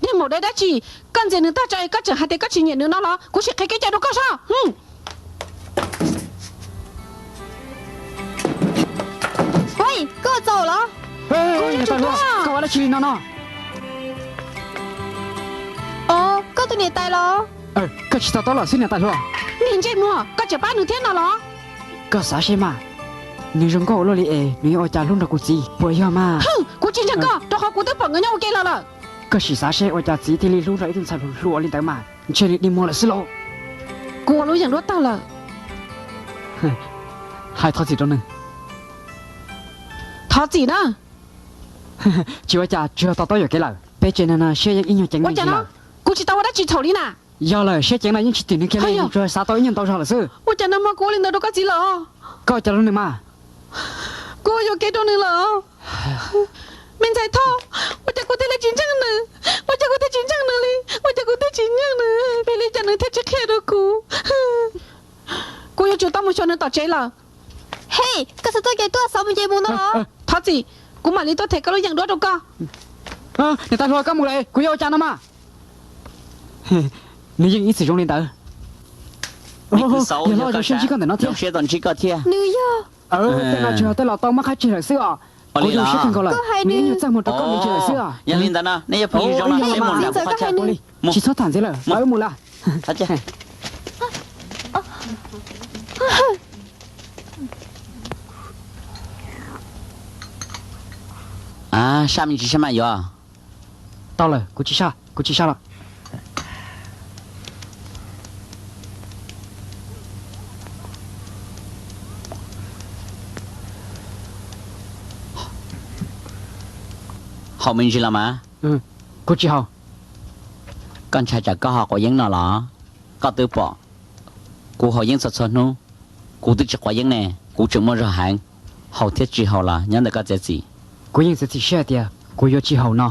niag maum dab dab tsi, koj ntxias nws tag tso es koj tseem hais tias koj tsis nyiam nws no los? Kuv sim qhia kev cai rau koj saib. Koj txaus los? Koj ua dab tsi no no? Os, koj tus niam tais los? Koj tsis to taub los xwb niam tais hluas. Niag ntsej muag, koj tseem pab nws thiab no los? Koj xav seb mas, nws zoo nkauj ua luaj li es nws yuav ua cas hlub nrog kuv txiv puas yog mas? Kuv tsis ntseeg koj, rau qhov kuv twb pom nkawd nyob ua ke los lawm. Koj sim xav seb ua cas txiv thiaj li hlub nrog ib tug ntxhais hluas hluas li ntawd mas, ntshe nws dig muag lawm xwb lauj. Kuv ua lub yeej duab tawg lawm. Hais thov txim rau nws. Thov txim na. Tsis ua cas, tsuas yog to taub yuam kev lawm. Peb tsev neeg no siab yeej ib nyuag ceev li lawm. Kuv tsis tau ua dab tsi thaum li na. Yog lawm, siab ceev los yeej tsis tim nws kiag li, tsuas xav tau ib nyuag ntau zog lawm xwb. Ua cas nws muab kuv ua li ntawd rau koj txiv lawm? Koj ua cas rau nws mas? Kuv ua yuam kev rau nws lawm. Me ntxhais Thoj, ua cas kuv thiaj li tsis ntseeg nws? Ua cas kuv thiaj tsis ntseeg nws li? Ua cas kuv thiaj tsis ntseeg nws? Vim li cas nws thiaj tsis qhia rau kuv? Kuv yuav tsum tau mus xyuas nws tom tsev lawm. Hej, koj txhob txoj kev tuaj xav mus ces mus no. Thov txim, kuv mam li tuaj them koj lub yeej duab rau koj. Niam tais hluas, koj mus lawm, kuv yuav ua cas no mas? Nws yeej ib txwm zoo li ntawd. Yog los zoo siab ntsib koj ntawm no thiab. Nws yog. Tej no tsuas yog tej los tau muab qhaib tseg lawm xwb os. Kuv zoo siab kawg nkaus lawm, nws ib nyuag txaj muag rau koj me ntsis lawm xwb os. Yog li ntawd no nej yog phooj ywg zoo no seb mus nram qhov chaw ua li. Tsis txhob tham ntxiv lawm, wb mus lawm. Saj me ntsis seb mas yuav. Tau lawm, kuv tsis saj, kuv tsis saj lawm. Haus me ntsis los mas. Kuv tsis haus. Koj ntshai tsam koj ho quav yeeb no los? Koj twb pom kuv haus yeeb txhua txhua hnub, kuv twb tsis quav yeeb ne, kuv tseem muaj zog heev, haus thiab tsis haus los nyob ntawm koj txiav txim. Kuv yeej txiav txim siab hais tias kuv yuav tsis haus no.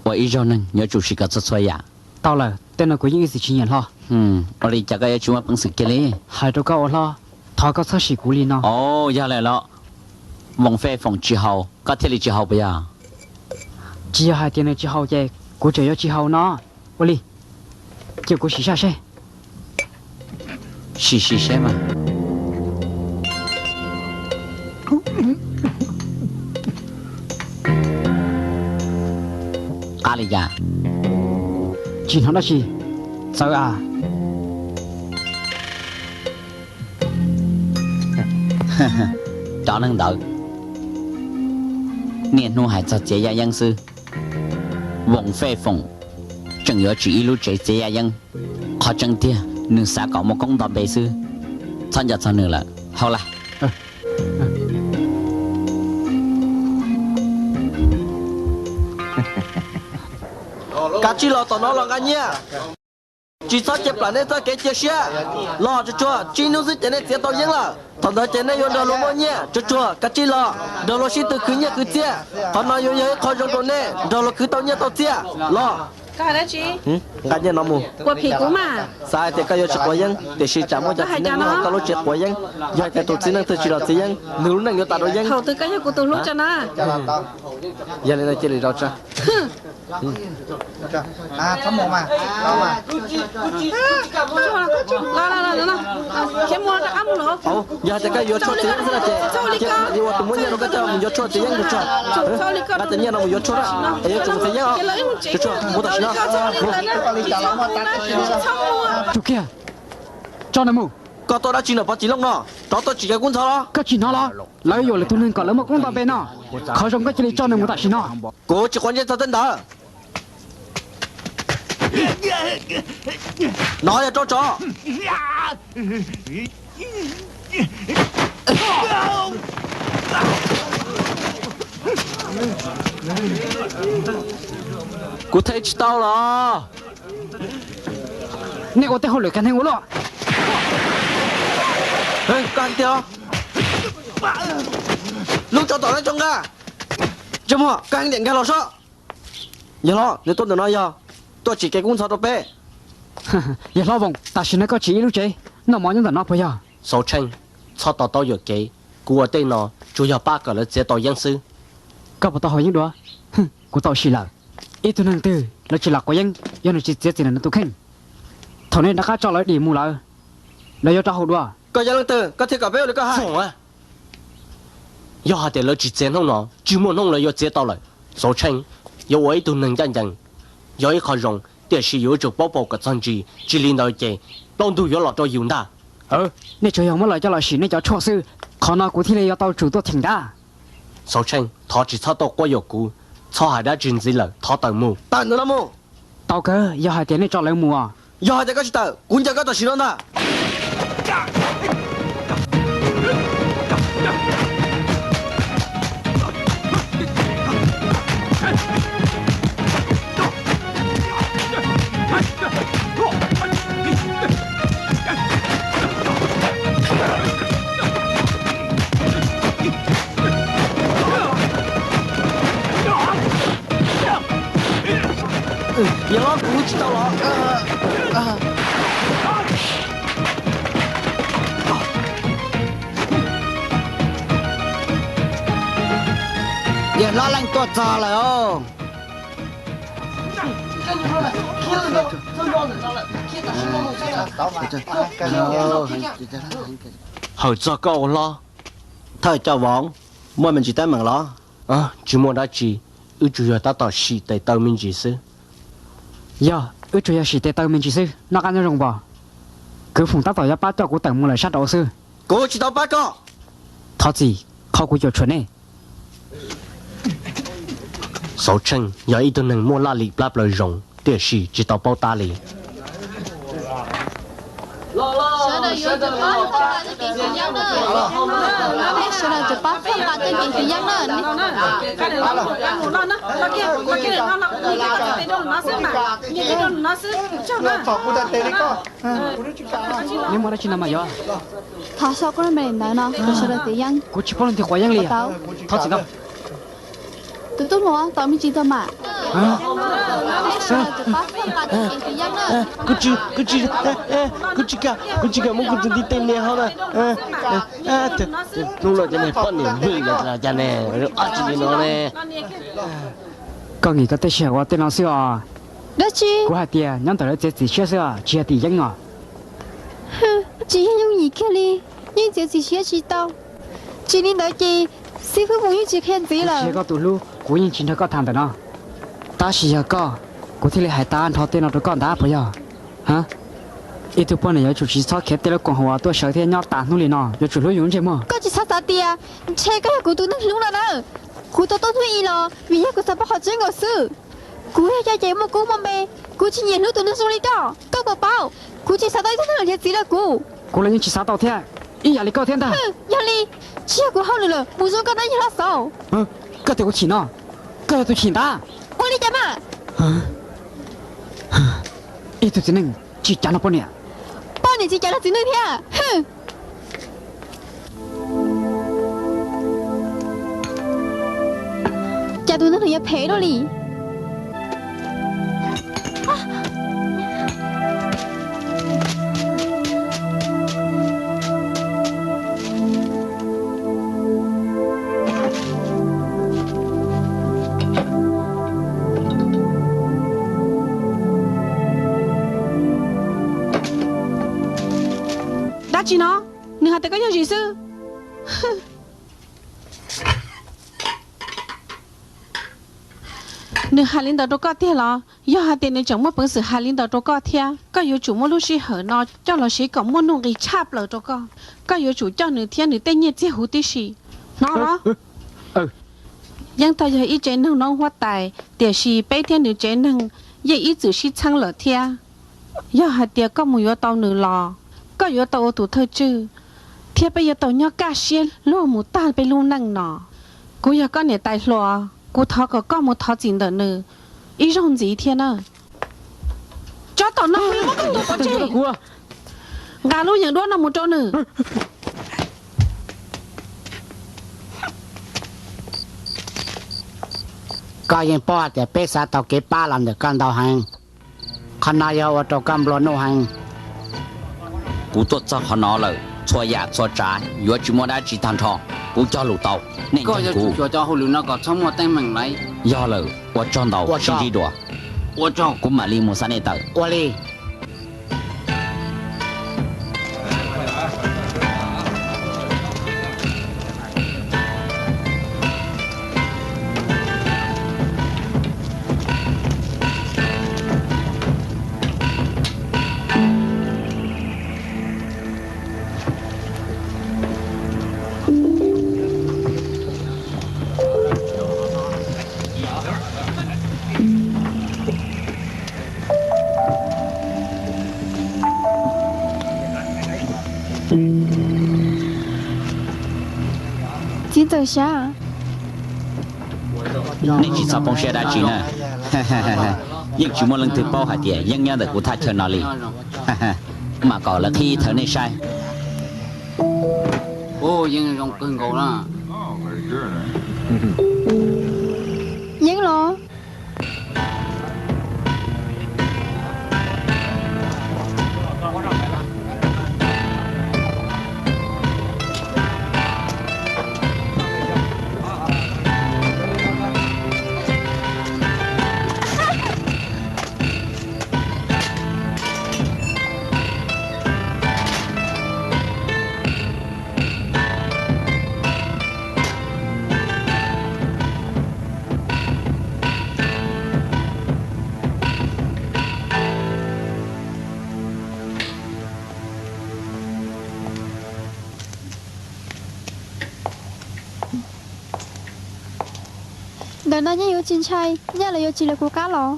Ua ib zaug neeg yuav tsum sim kom txhua txhua yam. Tau lawm, tej no kuv yeej ib txwm tsis nyiam hlo. Ua li cas koj yuav tsis muaj peev xwm kiag li? Hais rau koj ua hlob, thov koj txhob sim kuv li no. Yog lawm los, Voos Fej Foom tsis haus koj thiaj li tsis haus puas yog? Tsis yog hais tias nws tsis haus ces kuv tseem yuav tsis haus no. Ua li, cia kuv sim saj seb. Sim sim seb mas. Qab li cas? Tsis hnov dab tsi. Txawv a. Cov neeg ntawd niaj hnub hais txog txiav yaj yeeb xwb. Voos Fej Foom tseem yuav tsim ib lub tsev txiav yaj yeeb. Qhov tseeb tiag nws xav kom muaj koob nto npe xwb. Txhob nco txog nws lawm, haus lawm. Kav tsij los tom no los nqa nyiaj. Tsis txhob cia plam nej txoj kev cia siab. Los tsuag tsuag, tsib hnub xwb ces nej txiav tau yeeb lawm. Thaum ntawd ces nej yuav nrog luag muaj nyiaj. Tsuag tsuag, kav tsij los, nrog luag sib tw khwv nyiaj khwv txiaj. Qhov no yuav yog ib qho zoo rau nej, nrog luag khwv tau nyiaj tau txiaj. Los. Nqa nyiaj no mus. Xav hais tias koj yuav tsis quav yeeb, tiam sis tsam muaj cov txiv neej nyob hauv koj lub tsev quav yeeb. Yog hais tias tus txiv neej twg tsis los txiav yeeb, nws lub neej yuav tas rau yeeb. Thaum twg koj yog kuv tus hlub tso na. Yog li no cia li los tso. Yog hais tias koj yuav tshuaj txiav yeeb xwb no ces cia kuv mam li ua tus muab nyiaj rau koj coj mus yuav tshuaj txiav yeeb tsuag tsuag. Nqa cov nyiaj no mus yuav tshuaj na, es yuav tsum mus txiav yeeb os. Tsuag tsuag, mus tam sim no. Tsum kiag, tso nws mus. Koj tuaj dab tsi ntawm Pov Txiv Looj no? Rov tuaj tsim cov kub ntxhov los? Koj tsis hnov los? Lawv yuam lwm tus neeg kom lawv muaj koob nto npe no. Qhov zoo koj cia li tso nws mus tam sim no. Kuv tsis quav ntsej txog tej ntawd. No yog rau tso. Kuv thaij tsis tau los. Nej ua tej hauj lwm kag neeg ua luaj. Koj hais tiag. Lub tsov tom no tso nqa. Ntsej muag, koj heev tiag, nkag los sob. Yawg hlob, nws tuaj ntawm no yog tuaj tsim kev kub ntxhov rau peb. Yawg hlob Voos, tam sim no koj tsim ib lub tsev noj mov nyob ntawm no puas yog? Xauv Tsheej, txhob to taub yuam kev, kuv ua tej no tsuas yog pab kom lawv txiav tau Yeeb xwb. Koj puas tau haus Yeeb dua? Kuv tau sim lawm. Ib tug neeg twg lawv tsis lam quav Yeeb, yog nws tsis txiav txim ntawm nws tus kheej, thaum nej rov qab tso lawv dim mus lawm, lawv yuav rov haus dua. Koj yog leej twg koj thiaj kom peb ua li koj hais? Yog hais tias lawv tsis txiav hnub no, tsis muaj hnub lawv yuav txiav tau lawm. Xauv Tsheej, yuav ua ib tug neeg ncaj ncees yog ib qho zoo, tiam sis yuav tsum paub paus kom txog ntsis, tsis li ntawd ces plaub ntug yuav los rau yus ntag. Nej tsuas yog muab lawv coj los sim nej cov tshuaj xwb, qhov no kuv thiaj li yuav tau tsum tuaj theem nrab. Xauv Tsheej, thov tsis txhob tuaj quab yuam kuv, txhob hais dab tsi ntxiv lawm, thov tawm mus. Tawm ntawm no mus. Tau kawg, yog hais tias nej tso lawv mus os. Yog hais tias koj tsis tawm, kuv ncaws koj tam sim no ntag. Yawg hlob, kuv tsis tau los? Yawg hlob leej tuaj txog lawm os. Hawm txog koj ua hlob. Thawj coj Voos, muaj me ntsis teeb meem los? Tsis muaj dab tsi, wb tsuas yog tab tom sim tes taw me ntsis xwb. Yog, wb tsuas yog sim tes taw me ntsis xwb, noj qab nyob zoo pom. Kwv Foom tab tom yuav pab coj kuv tawm mus lawm sab nraud xwb. Kuv tsis tau pab koj. Thov txim, qhov kuv cuam tshuam nej. Xauv Tsheej yog ib tug neeg muaj laj lim plab plaws zoo, tiam sis tsis tau paub tab li. Sawv daws yuav tsum pab foom nqa tej kev xwm yeeb na. Sawv daws tsum pab foom nqa tej kev xwm yeeb na. Neb muaj dab tsi no mas yuav? Thov so kuv lub npe ntawd no rau sawv daws txiav yeeb. Kuv tsis paub leej twg quav yeeb li. Thov txim ntau. Tus tub hluas, tos me ntsis tag mas. Kuv tsis, kuv tsis, kuv tsis kam, kuv tsis kam muab kuv tus tij tej niag hauv na. Hnub no cov niag poj niam vwm los cas ne, ob tsis li no ne. Koj nkim koj tej sij hawm ua tej no xwb os. Dab tsi? Kuv hais tias nyob ntawm lawv txiav txim siab xwb os, tsis yog tim yeeb os. Tsis yog yooj yim kiag li, yeej txiav txim siab tsis tau. Tsis li ntawd ces xib fwb Voos yeej tsis qhia ntxiv lawm. Kuv tsis yog koj tus hlub, kuv yeej tsis nrog koj tham ntawm no. Tab sis yog koj, kuv thiaj li hais tag nrho tej no rau koj ntag puas yog? Ib tug poj niam yuav tsum tsis txhob khiav tej lub koom haum uas tuaj sawv thiab nyob tas hnub li no, yuav tsum hlub yus lub ntsej muag. Koj tsis txhob xav tias ntshe koj yog kuv tus neeg hlub no na. Kuv tau tuaj hnub ib los vim yog kuv xav paub qhov tseeb nkaus xwb. Kuv yog cov uas muaj kub muaj npe, kuv tsis nyiam hlub tus neeg zoo li koj. Koj puas paub, kuv tsis xav tau ib tug neeg los nrhiav txiv rau kuv. Kuv los yeej tsis xav tau thiab, ib yam li koj thiab ntag. Yog li, tsis yog kuv hauj lwm lawm, mus zoo koj na yawg Hlob Xauv. Koj tias kuv chim no, koj yog tus chim ntag. Ua li cas mas? Ib tug txiv neej tsis cav luag poj niam. Poj niam tsis cav luag txiv neej thiab. Cas tus neeg no yuav phem dua li. Dab tsi no? Nws hais tias koj yog Zis xwb. Nws hais li ntawd rau koj tiag los? Yog hais tias nws tseem muaj peev xwm hais li ntawd rau koj thiab, koj yuav tsum muab lub sij hawm no coj los siv kom muaj nuj nqis tshaj plaws rau koj. Koj yuav tsum coj nws thiab nws tej nyiaj txiag huv tib si. Hnov los? Yeej tau yog ib tsev neeg noob huab tais, tiam sis peb thiab nws tsev neeg yeej ib txwm sib txheeb lawm thiab. Yog hais tias koj mus yuav tau nws los, koj yuav tau ua tus thawj tswj, thiab peb yuav tau nyob kaj siab luag mus tag peb lub neej no. Kuv yog koj niam tais hluas, kuv thov kom koj mus thov txim ntawm nws ib zaug ntxiv thiab na. Tso tom no, muab koj tus pov tseg. Nqa lub yees duab no mus rau nws. Koj yeej paub hais tias peb xav tau kev pab los ntawm koj ntau heev. Qhov no yog ua rau koj nplua nuj heev. Kuv tuaj txog qhov no lawm, txhua yam txhua tsav yuav tsis muaj dab tsi tag nrho. Kuv cog lus tau, nej ntseeg kuv. Yog lawm, ua tsaug ntau, sib ntsib dua. Kuv mam li mus xa nej tawm. Ua li. Txiv ntxawm Xyab, nej tsis txhob poob siab dab tsi na. Yeej tsis muaj leej twg paub hais tias yeeb nyob ntawm kuv thaj chaw no li. Mam kom lawv qhib thawv nej saib. Yeeb los? Ntawm no yeej yuav tsis ntshai, nyaj los yuav tsis lawv kuv qab los.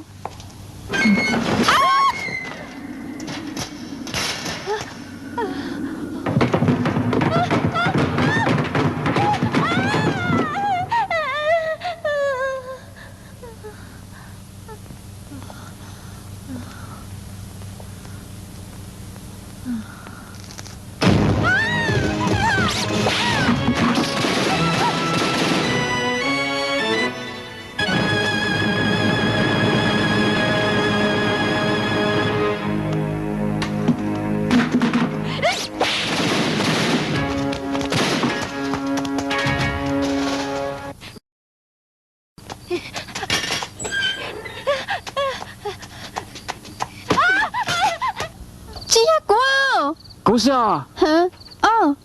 Tsis yog kuv. Kuv xwb os.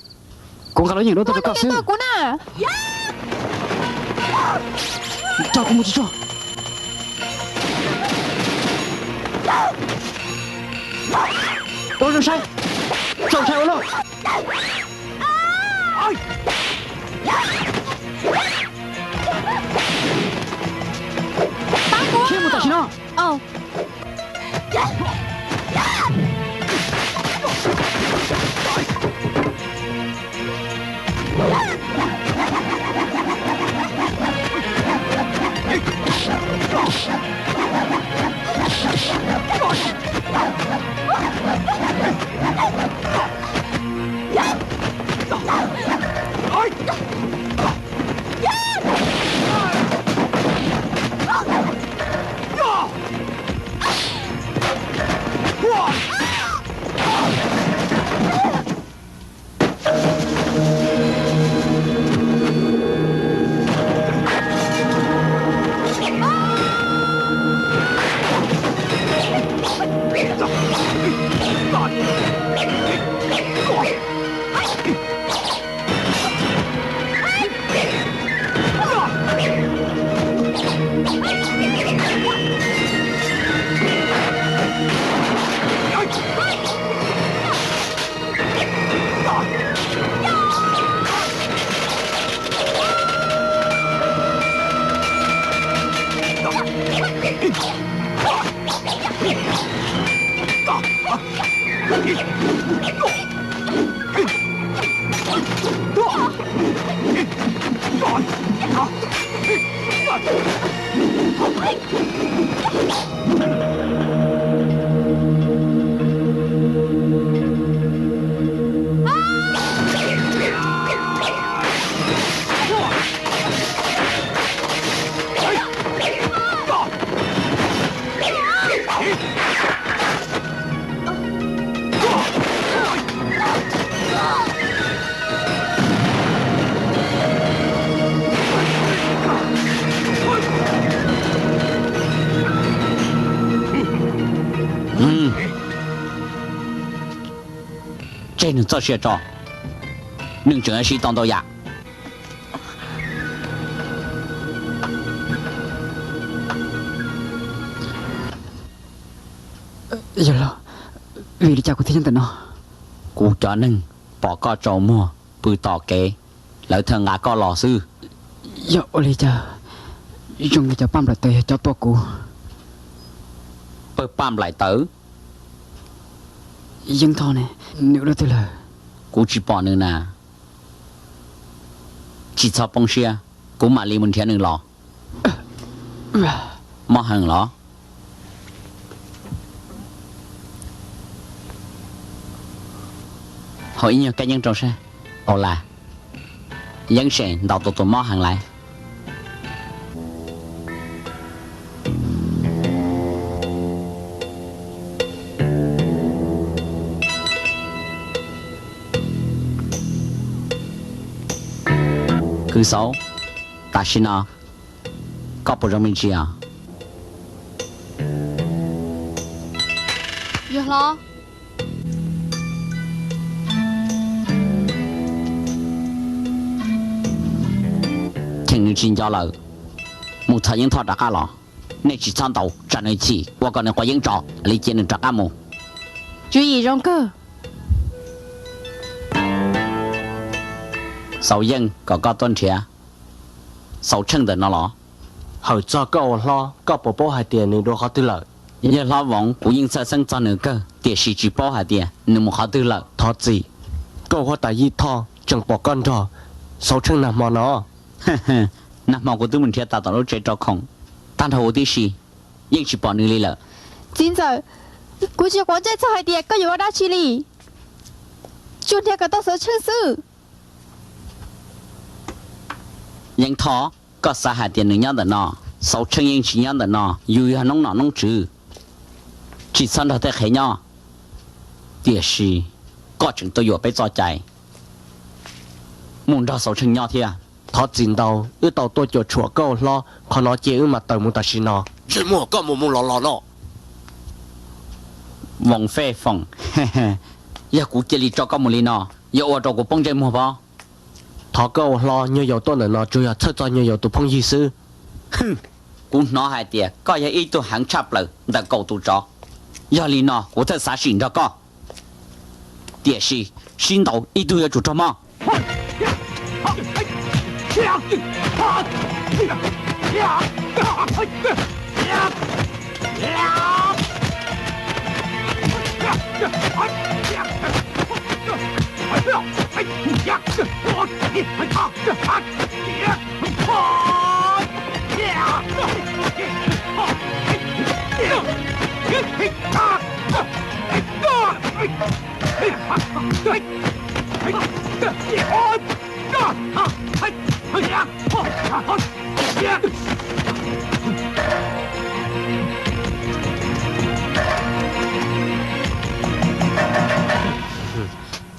Kuv nqa lub yeem duab tuaj rau koj xwb. Kuv na. Tso kuv mus tsis tsuag. Ua zoo saib, txaus ntshai ua luaj. Khiav mus tam sim no. tseg nws txoj sia tso, nws tseem yuav siv tau ntau yam. Yawg hlob, vim li cas kuv thiaj nyob ntawm no? Kuv cov neeg pom koj tsaus muag pw tom kev, lawv thiaj nqa koj los xwb. Yog ua li cas zoo li cov paj nplaim tawv yog cov tua kuv? Pawg paj nplaim tawv? Yeeb Thoj ne, nws ua dab twg lawm? Kuv tsis pom nws na. Tsis txhob poob siab, kuv mam li mus nrhiav nws los. Mob heev los? Haus ib nyuag kab yeeb rau saib. Au las, yeeb sem ntaus tus tus mob heev lawm. Kwv Xauv, tam sim no koj puas zoo me ntsis os? Yawg hlob. Cheem nws tsis nco lawm, mus txhom Yeeb Thoj rov qab los. Nej tsis txhob ntaus, tsam nws chim ua kom nws quav yeeb tso, li cia nws rov qab mus. Tswv yim zoo kawg. Xauv Yeej kom koj tuaj nrhiav Xauv Tsheej ntawm no los? Hawm txog koj ua hlob, koj puas paub hais tias nws dua qhov twg lawm? Yawg hlob Voov, kuv yeej txhawj xeeb txog nws kawg, tiam sis tsis paub hais tias nws mus qhov twg lawm. Thov txim, koj huab tais Yij Thoj tseem pom koj nrog Xauv Tsheej nag hmo no. Nag hmo kuv twb mus nrhiav tas tom lub tsev rau khoom tag nrho huv tib si, yeej tsis pom nws li lawm. Txiv ntxawm, kuv tsis quav ntsej txog hais tias koj yuav ua dab tsi li. Tsuas nrhiav kom tau Xauv Tsheej xwb. Yeej Thoj, koj xav hais tias nws nyob ntawm no? Xauv Tsheej yeej tsis nyob ntawm no, yus yog noob nom noob tswv, tsis txhob nrog tej qhev nyob. Tiam sis koj tseem tuaj yuam peb txoj cai mus nrog Xauv Tsheej nyob thiab. Thov txim ntau, wb tau tuaj cuam tshuam koj ua hlob, qhov no ces wb mam tawm mus tam sim no. Ntsej muag, koj mus mus los los no. Voos Fej Foom, yog kuv cia li tso koj mus li no, yuav ua rau kuv poob ntsej muag pob. Thov koj ua hlob, nyuag yaus tuaj ntawm no tsuas yog txhawj txog nyuag yaus tus phooj ywg xwb. Kuv hnov hais tias koj yog ib tug heev tshaj plaws ntawm kaum tus tsov, yog li no kuv thiaj xav sim nrog koj. Tiam sis sib ntaus ib tug yuav tsum raug mob.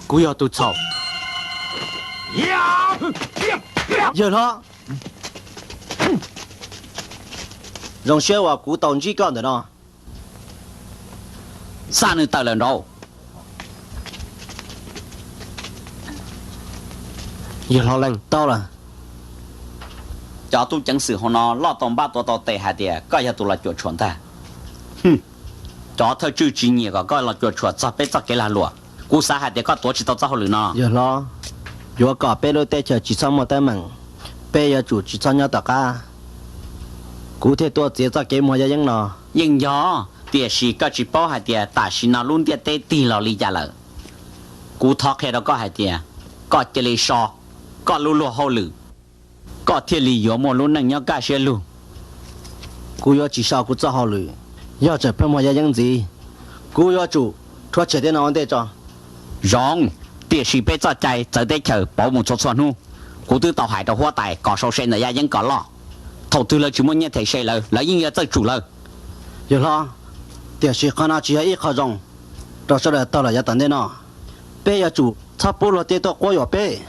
Kuv yog tus txhaum. Yawg hlob, zoo siab uas kuv tau ntsib koj ntawm no. Xa nws tawm lawm nraud. Yawg hlob leej tau lawm. Cov tub ceev xwm hauv no loj tau npab tuav tau tes hais tias koj yog tus los cuam tshuam ntag. Cov thawj tswj tsis nyiam kom koj los cuam tshuam txog peb txoj kev lag luam. Kuv xav hais tias koj tuav tsis tau txoj hauj lwm no. Yawg hlob, yuav kom peb lub teb chaws tsis txhob muaj teeb meem, peb yuav tsum tsis txhob nyob tom qab. Kuv thiaj tuaj txiav txoj kev muag yaj yeeb no. Yeej yog, tiam sis koj tsis paub hais tias tam sim no lub ntiaj teb tig los li cas lawm. Kuv thov qhia rau koj hais tias koj cia li so koj lub luag hauj lwm, koj thiaj li yuav muaj lub neej nyob kaj siab lug. Kuv yuav tsis so kuv txoj hauj lwm, yog tseem pheej muag yaj yeeb ntxiv, kuv yuav tsum rhuav tshem tej no ua ntej tso. Zoo, tiam sis peb txoj cai txawv teb chaws pauv mus txhua txhua hnub. Kuv twb tau hais rau huab tais kom sau se ntawm yaj yeeb kom loj. Thaum twg lawv tsis muaj nyiaj them se lawv, lawv yeej yuav txawj tsum lawv. Yawg hlob, tiam sis qhov no tsis yog ib qho zoo rau sawv daws taug lawm yav tom ntej no. Peb yuav tsum txhob pub luag tej tuaj quab yuam peb.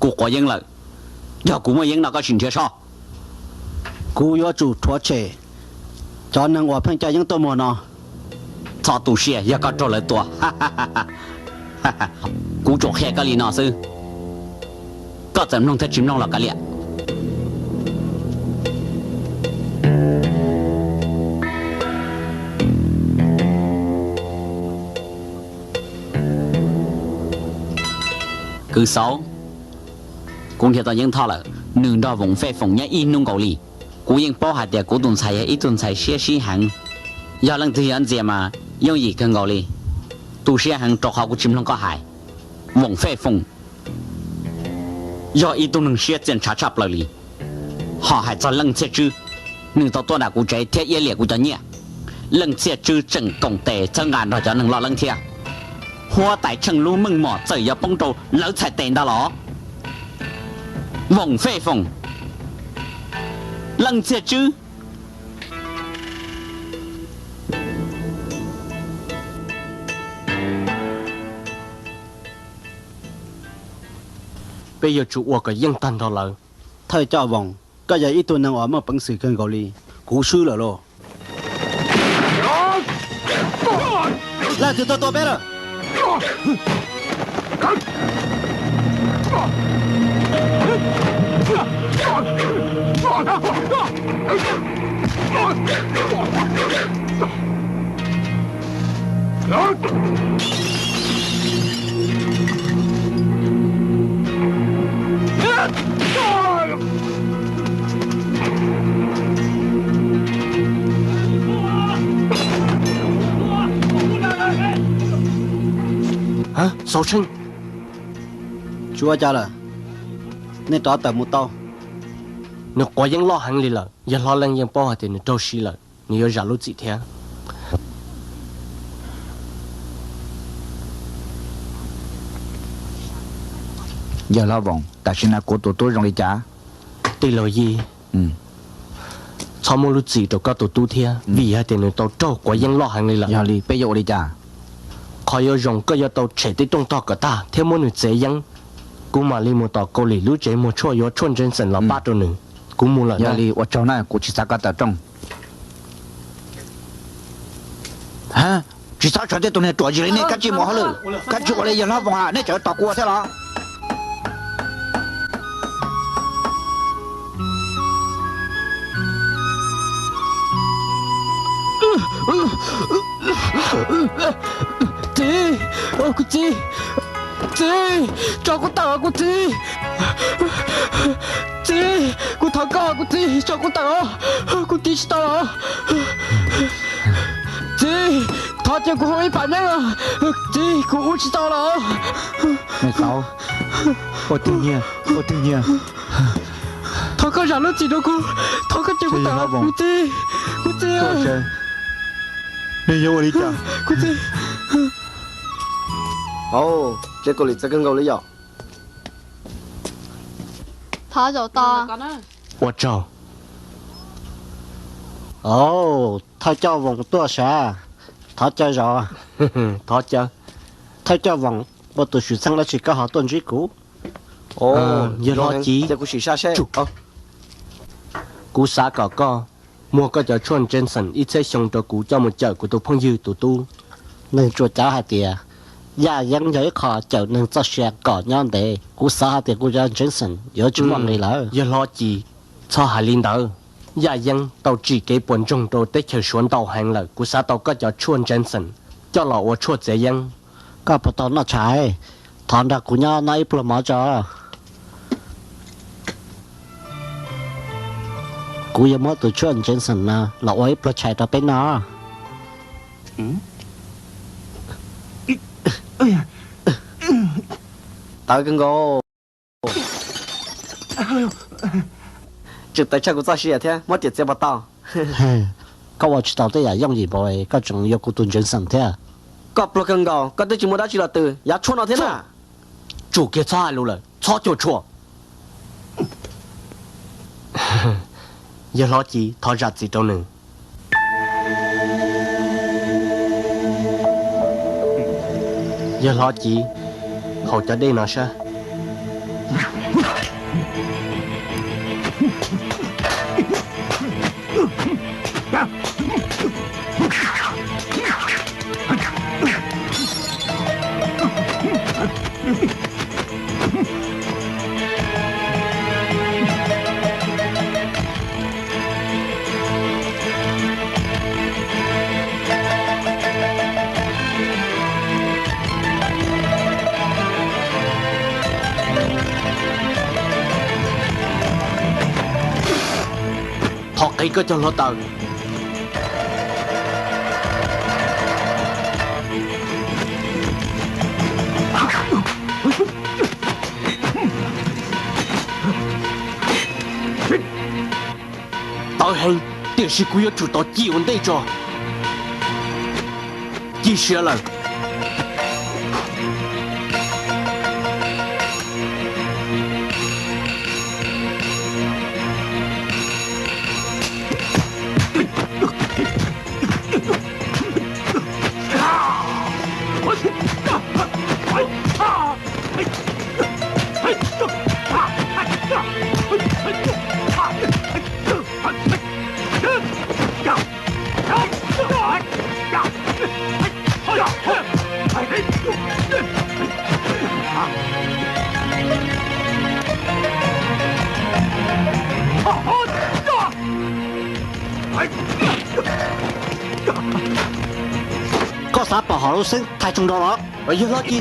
Kuv quav yeeb lawm, yog kuv muaj yeeb no koj sim nrhiav so. Kuv yuav tsum rhuav tshem cov neeg uas pheej coj yeeb tuaj muag no. Txhob tu siab, yog koj raug lawv tua. Kuv tsuas qhia koj li no xwb, koj txawm mloog thiab tsis mloog los kav liam. Kwv Xauv, kuv nrhiav tau Yeeb Thoj lawm, nws nrog Voom Fej Foom nyob ib hnub nkaus li. Kuv yeej paub hais tias kuv tus ntxhais yog ib tug ntxhais siab sib heev, yog leej twg yuav ntxias mas yooj yim kawg nkaus li. Tu siab heev rau qhov kuv tsis mloog koj hais. Voom Fej Foom yog ib tug neeg siab txiaj ntshav tshaj plaws li. Ho hais txog Leej Txhiaj Tswb, nws tau tuaj nram kuv tsev thiab iab liam kuv cov nyiaj. Leej Txhiaj Tswb tseem koom tes txhawb nqa nrog cov neeg loj leeb thiab. Huab tais Tsheej lub meej mom txawm yuav poob rau lawv txhais tes ntag los. Voom Fej Foom, Leej Txhiaj Tswb, peb yuav tsum ua kom yeej tag nrho lawv. Thawj coj Voom, koj yog ib tug neeg uas muaj peev xwm kawg nkaus li. Kuv swb lawm lauj. Leej twg tuaj tua peb lawm? Xauv Tsheej, tsis ua cas lawm, nej rov tawm mus tau. Nws quav yeeb loj heev li lawm, yawg hlob Leej yeej paub hais tias nws raug siv lawm, nws yuav zam lub txim thiab. Yawg hlob Voom, tam sim no kuv tus tub zoo li cas? Tij laug Yij, txhob muab lub txim rau koj tus tub thiab, vim hais tias nws tau raug quav yeeb loj heev li lawm. Yog li peb yuav ua li cas? Qhov yuav zoo koj yuav tau tshem tej rooj tog kom tag thiab muab nws txiav yeeb. Kuv mam li mus tom Kaus Lim lub tsev muag tshuaj yuav tshuaj Jensen los pab rau nws. Kuv mus lawm. Yog li ua tsaug na, kuv tsis xav koj tawm rooj. Tsis txhob tshuav tej tus niag ruam zig li nej, kav tsij mus hauj lwm, kav tsij ua li yawg hlob Voom hais, nej tseem tos kuv ua thiab los? Txiv, kuv txiv, txiv, tso kuv tawm kuv txiv. Txiv, kuv thov koj kuv txiv, tso kuv tawm os, kuv tiv tsis tau los. Txiv, thov cia kuv hu ib pam neeb os, txiv, kuv ua tsis tau los. Ua twg nyiag, ua twg nyiag? Thov koj zam lub txim rau kuv, thov koj cia kuv tawm los kuv txiv, kuv txiv. Nws yuav ua li cas? Kuv txiv. Tsev Kaus Lim txawv kawg nkaus li yom. Thov zaum tos. Ua tsaug. Thawj coj Voom tuaj sav. Thov caw zos. Thov caw. Thawj coj Voom, muaj tus xwm txheej dab tsi koj ho tuaj ntsib kuv? Yawg Hlob Ci, kuv xav kom koj muag koj cov tshuaj Jensen ib txhiab xyoo rau kuv coj mus cawm kuv tus phooj ywg tus tub. Neeg tsuas cav hais tias yaj yeeb yog ib qho cawm neeg txoj sia kom nyob ntev. Kuv xav hais tias kuv cov Jensen yuav tsis muaj nqis lawm. Yawg Hlob Ci, txhob hais li ntawd. Yaj yeeb tau tsim kev puas ntsoog rau teb chaws Suav ntau heev lawm. Kuv xav tau koj cov tshuaj Jensen coj los ua tshuaj txiav yeeb. Koj puas tau noj tshais? Thov nrog kuv nyob noj ib pluag mov tso. Kuv yuav muab tus tshuaj Jensen no los ua ib pluag tshais rau peb noj. Tawv kawg nkaus. Tseem tawv tshaj kuv txoj sia thiab, muab riam txiav puas tau? Koj ua tsis tau tej yam yooj yim npaum, koj tseem yuav kuv tus Jensen thiab. Koj pluag kawg nkaus, koj twb tsis muaj dab tsi los tws, yav tshuaj no thiab na. Tsum kiag txhob hais lus lawm, txhob cuam tshuam. Yawg Hlob Ci, thov zam txim rau nws. Yawg Hlob Ci, haus cov dej no saib. Koj cov hluav taws. Tawv heev, tiam sis kuv yuav tsum tau ci ua ntej tso. Ci siav lawm. Koj xav pom hom lub xeeb thaiv tsoos nrog los? Yog hlo ci.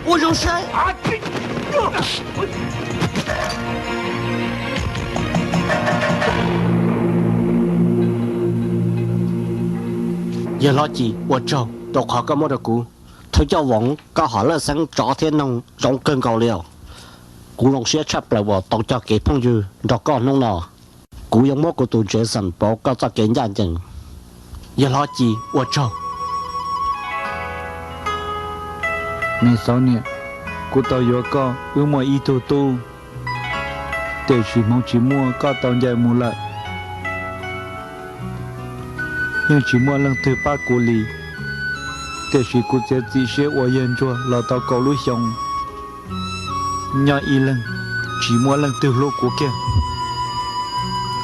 Ua zoo saib. Yawg hlob Ci, ua tsaug rau qhov koj muab rau kuv. Thawj coj Voov, koj hom lawj xeeb tsov thiab noog zoo kawg nkaus li os. Kuv zoo siab tshaj plaws uas tau cog kev phooj ywg nrog koj hnub no. Kuv yuav muab kuv tus Jason pauv koj txoj kev ncaj ncees. Yawg hlob Ci, ua tsaug. Me xauv niam, kuv tau yuav koj wb muaj ib tug tub, tiam sis hmoov tsis muaj koj tau ncaim mus lawm. Yeej tsis muaj leej twg pab kuv li, tiam sis kuv txiav txim siab ua yawg ntsuag los tau kaum lub xyoo, nyob ib leeg tsis muaj leej twg hlub kuv kiag.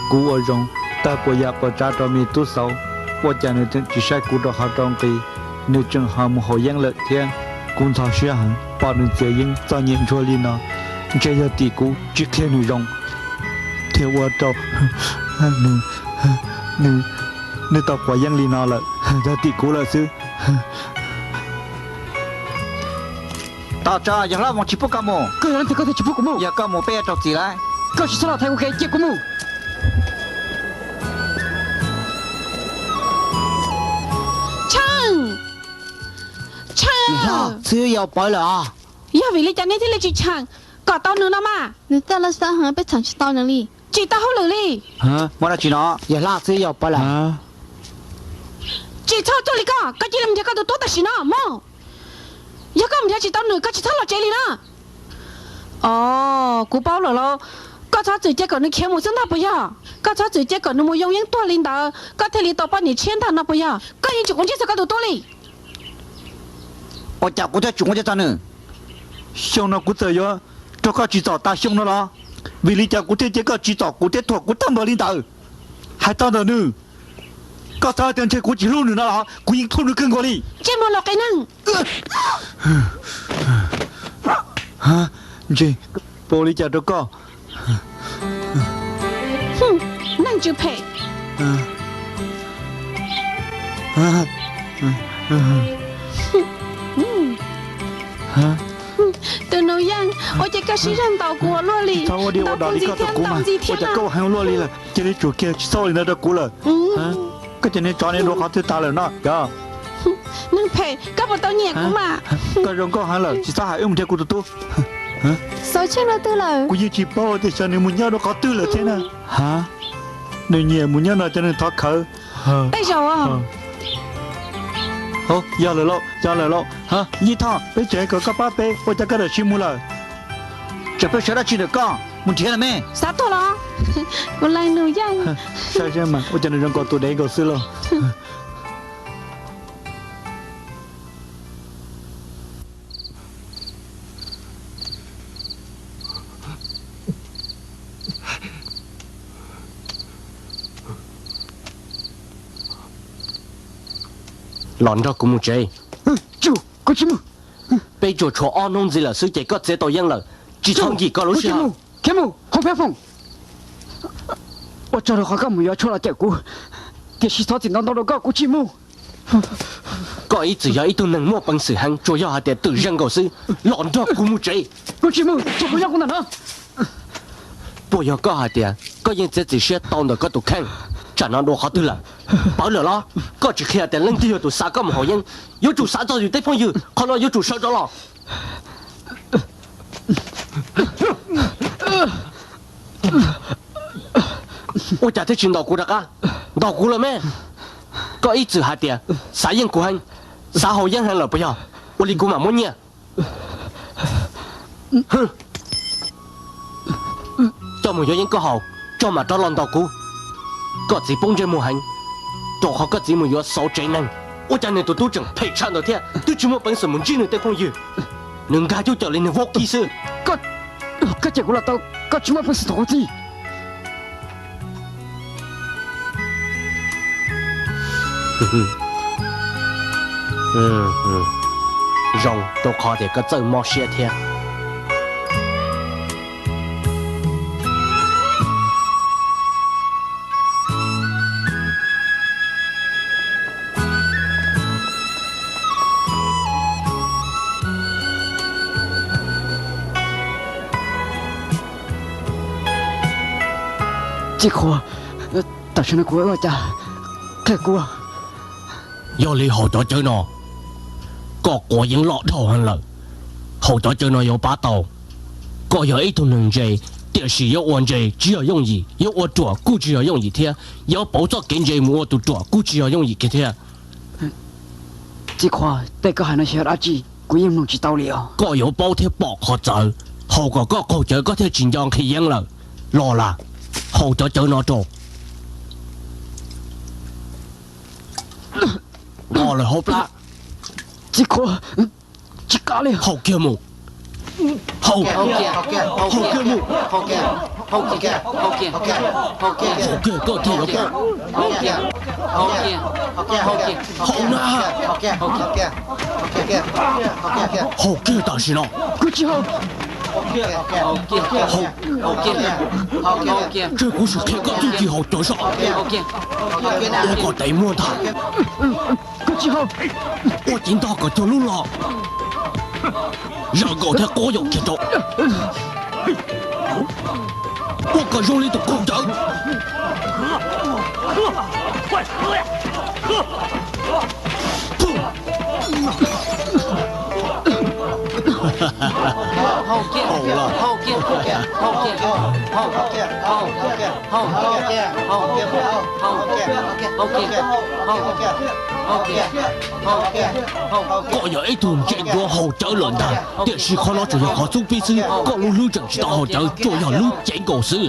Kuv ua zoo tag puas yam puas tsav rau me tub xauv, ua cas nws tseem tsis saib kuv rau qhov rau nqi, nws tseem ho mus haus yeeb lawm thiab. Kuv ntxhov siab heev pom nws txiav yeeb txom nyem ntsuag li no, ntshe yog tim kuv tsis qhia nws zoo thiaj ua rau nws tau quav yeeb li no lawm, yog tim kuv lawm xwb. Tom tso, yawg hlob Voov tsis pub koj mus. Koj yog leej twg koj thiaj tsis pub kuv mus? Yog koj mus peb yuav raug txim lawm. Koj tsis txhob los thaiv kuv kev, cia kuv mus. Tsheej! Tsheej! Xwb yau pawv lawm os. Yog vim li cas nej thiaj li tsis tsheej kom tau nws no mas? Nws txawj laj xab heev, peb txheem tsis tau nws li. Tsis tau hauj lwm li. Muaj dab tsi no? Yawg hlob, xwb yau pawv lawm. Tsis txhob tuaj li koj, koj cia li mus nrhiav koj tus tub tam sim no mog. Yog koj mus nrhiav tsis tau nws, koj tsis txhob los tsev li na. Os, kuv paub lawm lauj. Koj txhob txwm cia kom nws khiav mus xwb ntag puas yog? Koj txhob txwm cia kom nws mus yoo yeeb tuag li ntawd koj thiaj li tau poj niam tshiab ntag no puas yog? Koj yeej tsis quav ntsej txog koj tus tub li. Ua cas kuv thiaj tsis quav ntsej txog nws? Xyoo no kuv txawm yuav rau koj tsim txom tas xyoo no los? Vim li cas kuv thiaj cia koj tsim txom kuv thiab thuam kuv tag npaum li ntawd? Hais txog ntawm nws, koj xav tias ntshe kuv tsis hlub nws no los? Kuv yeej hlub nws kawg nkaus li. Ntsej muag laus qe neeg. Ntshe, pom li cas rau koj? Neeg tsw phem. Tus Nus Yeej, ua cas koj siv zog ntaus kuv ua luaj li, ntaus kuv ntxiv thiab ntaus ntxiv thiab no. Ua cas koj heev luaj li lawm, cia li tsum kiag tsis txhob ua li ntawd rau kuv lawm. Koj cov niag tsov niag dua qhov twg tas lawm no cov? Neeg phem, koj puas tau nyiam kuv mas? Koj zoo nkauj heev lawm, tsis txhob hais wb mus nrhiav kuv tus tub. Xauv Tsheej rau twg lawm? Kuv yeej tsis paub tias xyov nws mus nyob rau qhov twg lawm thiab na. Ha, nws nyiam mus nyob no cov neeg thov khawv. Tej zaum. Yog lawm lauj, yog lawm lauj. Ha, Yij Thoj, peb tseem kom koj pab peb, ua cas koj tam sim mus lawm? Tsam peb sawv dab tsi ntawm koj, mus nrhiav lawm me. Xav tuag los? Kuv leej Nus Yeej. Saib seb mas, ua cas nws zoo nkaus tus dev nkaus xwb lauj. Los nrog kuv mus tsev. Tsis, kuv tsis mus. Peb tsuas tshuav ob hnub ntxiv lawm xwb ces koj txiav tau yeeb lawm, tsis txhob nkim koj lub sij hawm. Khiav mus, Hauv Pheej Foom. Ua tsaug rau qhov koj mus yuav tshuaj los cawm kuv, tiam sis txhob txwm ntau ntau rau koj, kuv tsis mus. Koj ib txwm yog ib tug neeg muaj peev xwm heev, tsuas yog hais tias twm zeeg nkaus xwb. Los nrog kuv mus tsev. Kuv tsis mus, tso kuv nyob kuv ntawm no. Puas yog koj hais tias koj yeej txiav txim siab tau ntawm koj tus kheej, tsam no dua qhov twg lawm? Pawv lawm los? Koj tsis qhia tias leej twg yog tus xa koj mus haus yeeb. Yuav tsum xav txog yus tej phooj ywg, qhov no yuav tsum sawv rov los. Ua cas thiaj tsis ntaus kuv rov qab? Ntaus kuv lawm me. Koj ib txwm hais tias xav yeej kuv heev, xav haus yeeb heev lawm puas yog? Ua li kuv mam muab nyiaj. Coj mus yuav yeeb koj haus, tso mam rov los ntaus kuv. Koj txiv poob ntsej muag heev, rau qhov koj txiv mus yuav xauv tsev neeg. Ua cas nws tus tub tseem phem tshaj ntawd thiab, twb tsis muaj peev xwm mus ntsib nws tej phooj ywg. Nws nkag cuab cawm li nws vaub kib xwb. Koj cem kuv los tau, koj tsis muaj peev xwm thov kuv txij. Zoo, rau qhov tias koj txawj mob siab thiab. Txiv Qhua, tam sim no kuv ua cas, qhia kuv. Yog li haus cov cawv no, koj quav yeeb loj dhau heev lawm. Haus cov cawv no yuav pab tau. Koj yog ib tug neeg ntse, tiam sis yuav ua ntse tsis yog yooj yim, yuav ua ruam kuj tsis yog yooj yim thiab, yuav pauv txoj kev ntse mus ua tus ruam kuj tsis yog yooj yim kiag thiab. Txiv Qhua, tej koj hais no yog dab tsi? Kuv yeej mloog tsis tau li os. Koj yuav paub thiab pom qhov txawv, haus kom koj qaug cawv koj thiaj tsis nco nqhis yeeb lawm. Los las, haus cov cawv no rau. Los lawm hauv plab. Txiv Qhua, tsis kam li. Haus kiag mus. Haus, haus kiag mus. Haus kiag, koj thiaj yuav paub. Haus na. Haus kiag tam sim no. Kuv tsis haus. Haus, tseg kuv sim qhia koj txuj ci haus cawv soj. Ua kom tes muag ntag. Kuv tsis haus. Ua cev ntog kom cuag lub los. Zam nkaus thiab quab yaum kiag rau. Ua kom zoo li tus qaug cawv. Haus los. Koj yog ib tug ntse dua haus cawv lawm ntag, tiam sis qhov no tsuas yog qhov xub pib xwb, koj lub hlwb tseem tsis tau haus cawv, tsuas yog lub cev nkaus xwb.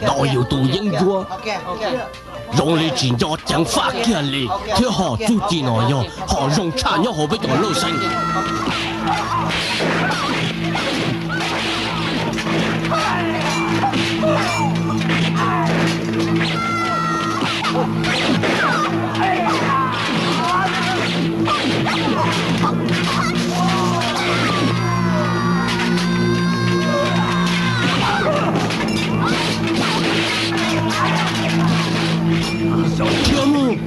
Ntaus yus tus yeeb ncuab, zoo li tsis nco ceev faj kiag li thiab ho txuj ci no yog ho zoo tshaj nyob hauv peb cov lawj xeeb. Khiav mus!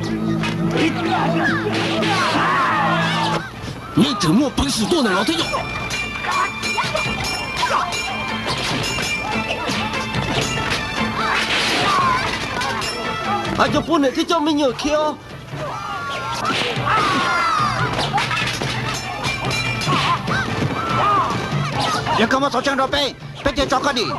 Neb tseem muaj peev xwm tuaj ntawm no thiab yom? Cov poj niam thiab cov me nyuam khiav. Yog koj muab xauv tseeb rau peb, peb thiaj tso koj dim.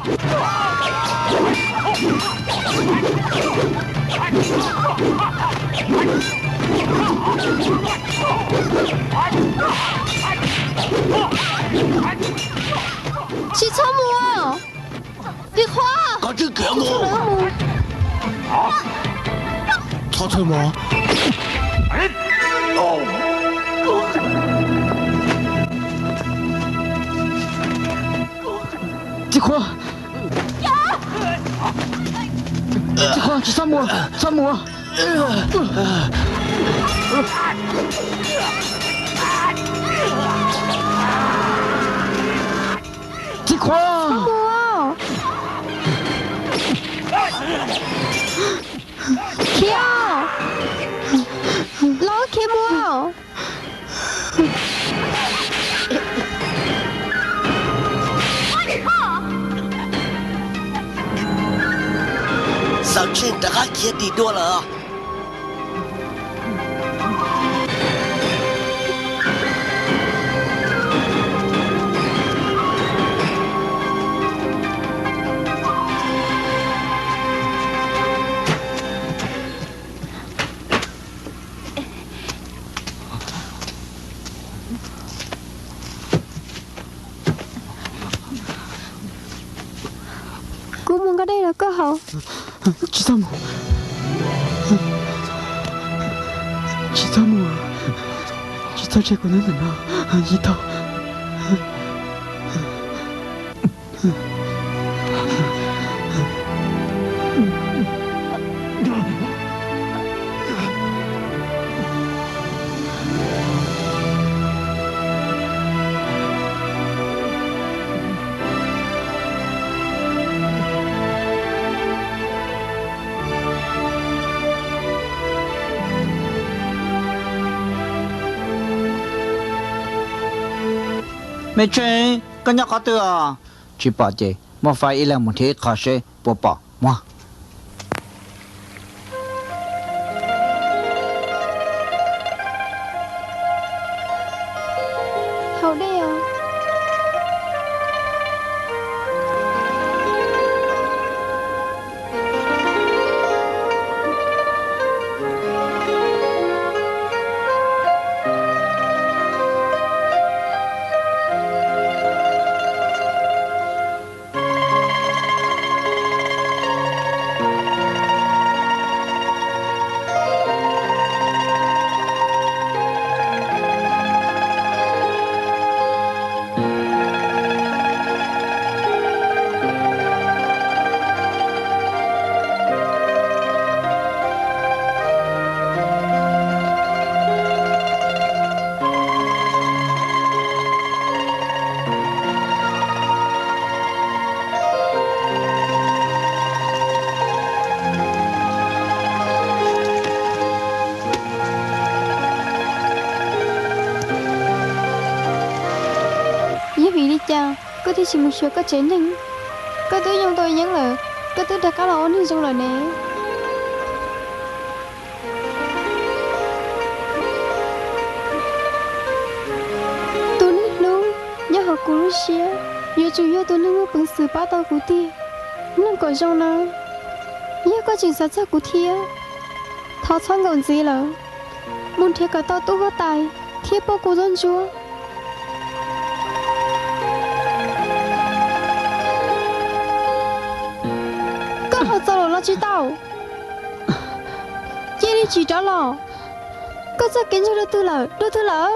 Tsis txhob mus, txiv qhua. Koj tsis khiav mus. Txhob txhawj mog. Txiv qhua, txiv qhua, tsis txhob mus, txhob mus. Txiv Qhua! Khiav! Los khiav mus! Xav tsheej rov qab khiav dim dua lawm. Kuv mus nqa dej los koj haus. Tsis txhob mus. Tsis txhob mus. Tsis txhob tseg kuv nyob ntawm no ib thaum. Me Tsheej, koj nyob qhov twg os? Tsis pom ces muab faib ib leeg mus nrhiav ib qho seb puas pom. Muab haus dej os. Yog vim li cas koj thiaj tsis mus xyuas koj tsev neeg? Koj twb yoo tau yeeb lawm, koj twb rov qab los ua neeg zoo lawm ne. Tus neeg hlub nyob hauv kuv lub siab, yuav tsum yog tus neeg muaj peev xwm pab tau kuv tiag. Mloog kom zoo na, yog koj tseem xav txog kuv thiab, thov txhob nkaum ntxiv lawm, mus nrhiav kom tau tub huab tais thiab pauj kuv txoj ntsuab. Koj hais txaus lawm los tsis tau? Cia li tsis rov los. Koj txoj kev ntseeg dua twg lawm, dua twg lawm?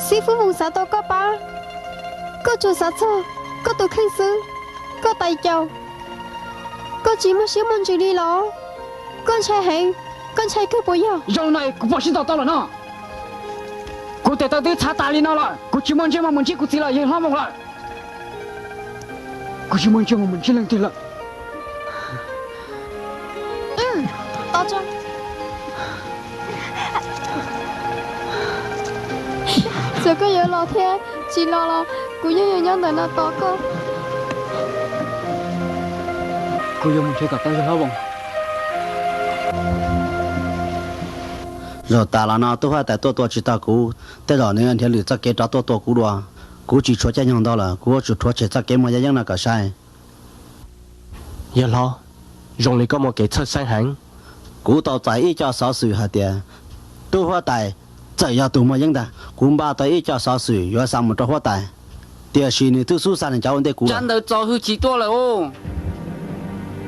Xib fwb Voos xav tau koj pab, koj tsuas xav txog koj tus kheej xwb. Koj tais caus, koj tsis muaj siab muaj ntsws li los? Koj ntshai heev, koj ntshai kawg puas yog? Zoo li no kuv pom sib ntaus tau lawm no. Kuv tes taw twb txhav tas li no lawm, kuv tsis muaj ntsej muag mus ntsib kuv txiv lawm, yawg hlob Voos lawm. Kuv tsis muaj ntsej muag mus ntsib leej twg lawm. Txawm koj yuav los thiab tsis los los kuv yeej yuav nyob ntawm no tos koj. Kuv yuav mus nrhiav kom tau yawg hlob Voos. Zaum tas los no tub huab tais tuaj tua tsis tau kuv, tej zaum nws nrhiav lwm txoj kev rov tuaj tua kuv dua. Kuv tsis tshuav caij nyoog ntau lawm, kuv yuav tsum rhuav tshem txoj kev muag yaj yeeb no kom sai. Yawg hlob, zoo li koj muaj kev txhawj xeeb heev. Kuv tau txais ib co xov xwm hais tias tub huab tais txawm yog tus muaj yeeb ntag. Kuv npaj tau ib co xov xwm yuav xa mus rau huab tais, tiam sis nws twb xub xa nws cov ua ntej kuv lawm. Tsab ntawv txo hwj chim tuaj lawm os.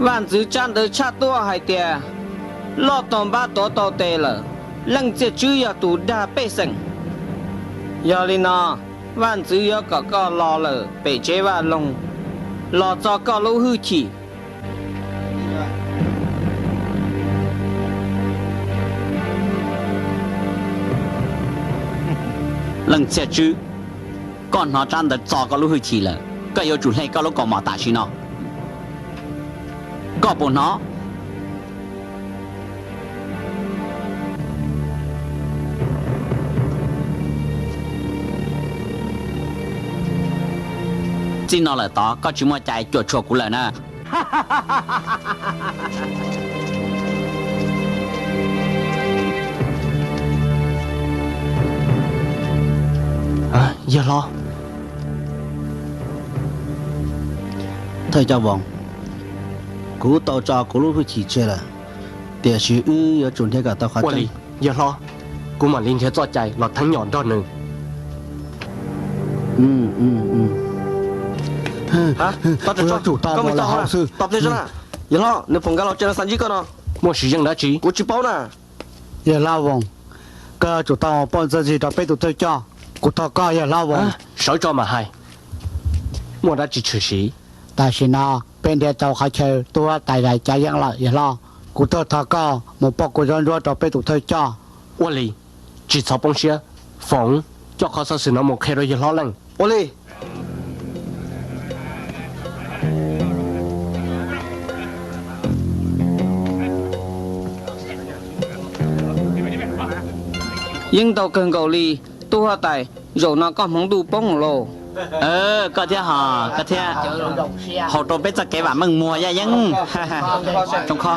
Vaj ntxwv tsab ntawv tshaj tuaj hais tias loj tau npab tuav tau tes lawm, leej txiaj tswb yog tus dag pej xeem. Yog li no, vaj ntxwv yuav kom koj los lawm pem tsev vaj loog, los txo koj lub hwj chim. Leej Txiaj Tswb, koj hnov tsab ntawv txo koj lub hwj chim lawm, koj yuav tsum hle koj lub kaus mom tam sim no. Koj puas hnov? Txij no lawm tod koj tsis muaj cai cuam tshuam kuv lawm na. Yawg hlob. Thawj coj Voos, kuv tau tso kuv lub hwj chim tseg lawm, tiam sis wb yuav tsum nrhiav kom tau qhov tseeb. Yawg hlob, kuv mam li nrhiav txoj cai los theeb nyom nrog nws. Yawg hlob, nws phoom nkag los tsev no xa ntsib koj no. Muaj siv yeej dab tsi? Kuv tsis paub na. Yawg hlob Voos, koj yuav tsum tau pauj ntxuag ntxig rau peb tus thawj coj. Kuv thov koj yawg hlob Voos. Sawv tso mam hais. Muaj dab tsi tshwm sim? Tam sim no peb nrhiav tau qhov chaw tub huab tais zais cov yeeb lawm yawg hlob. Kuv tuaj thov koj mus pauj kuv zaub ntsuab rau peb tus thawj coj. Ua li, tsis txhob poob siab. Foom, coj qhov xov xwm no mus qhia rau yawg hlob Leej. Ua li. Yeej ntau kawg nkaus li, tub huab tais, zaum no koj hmoov ntuj poob lauj. Koj thiab ho, koj thiab. Haus rau peb txoj kev vam meej muag yaj yeeb. Tsoo kho.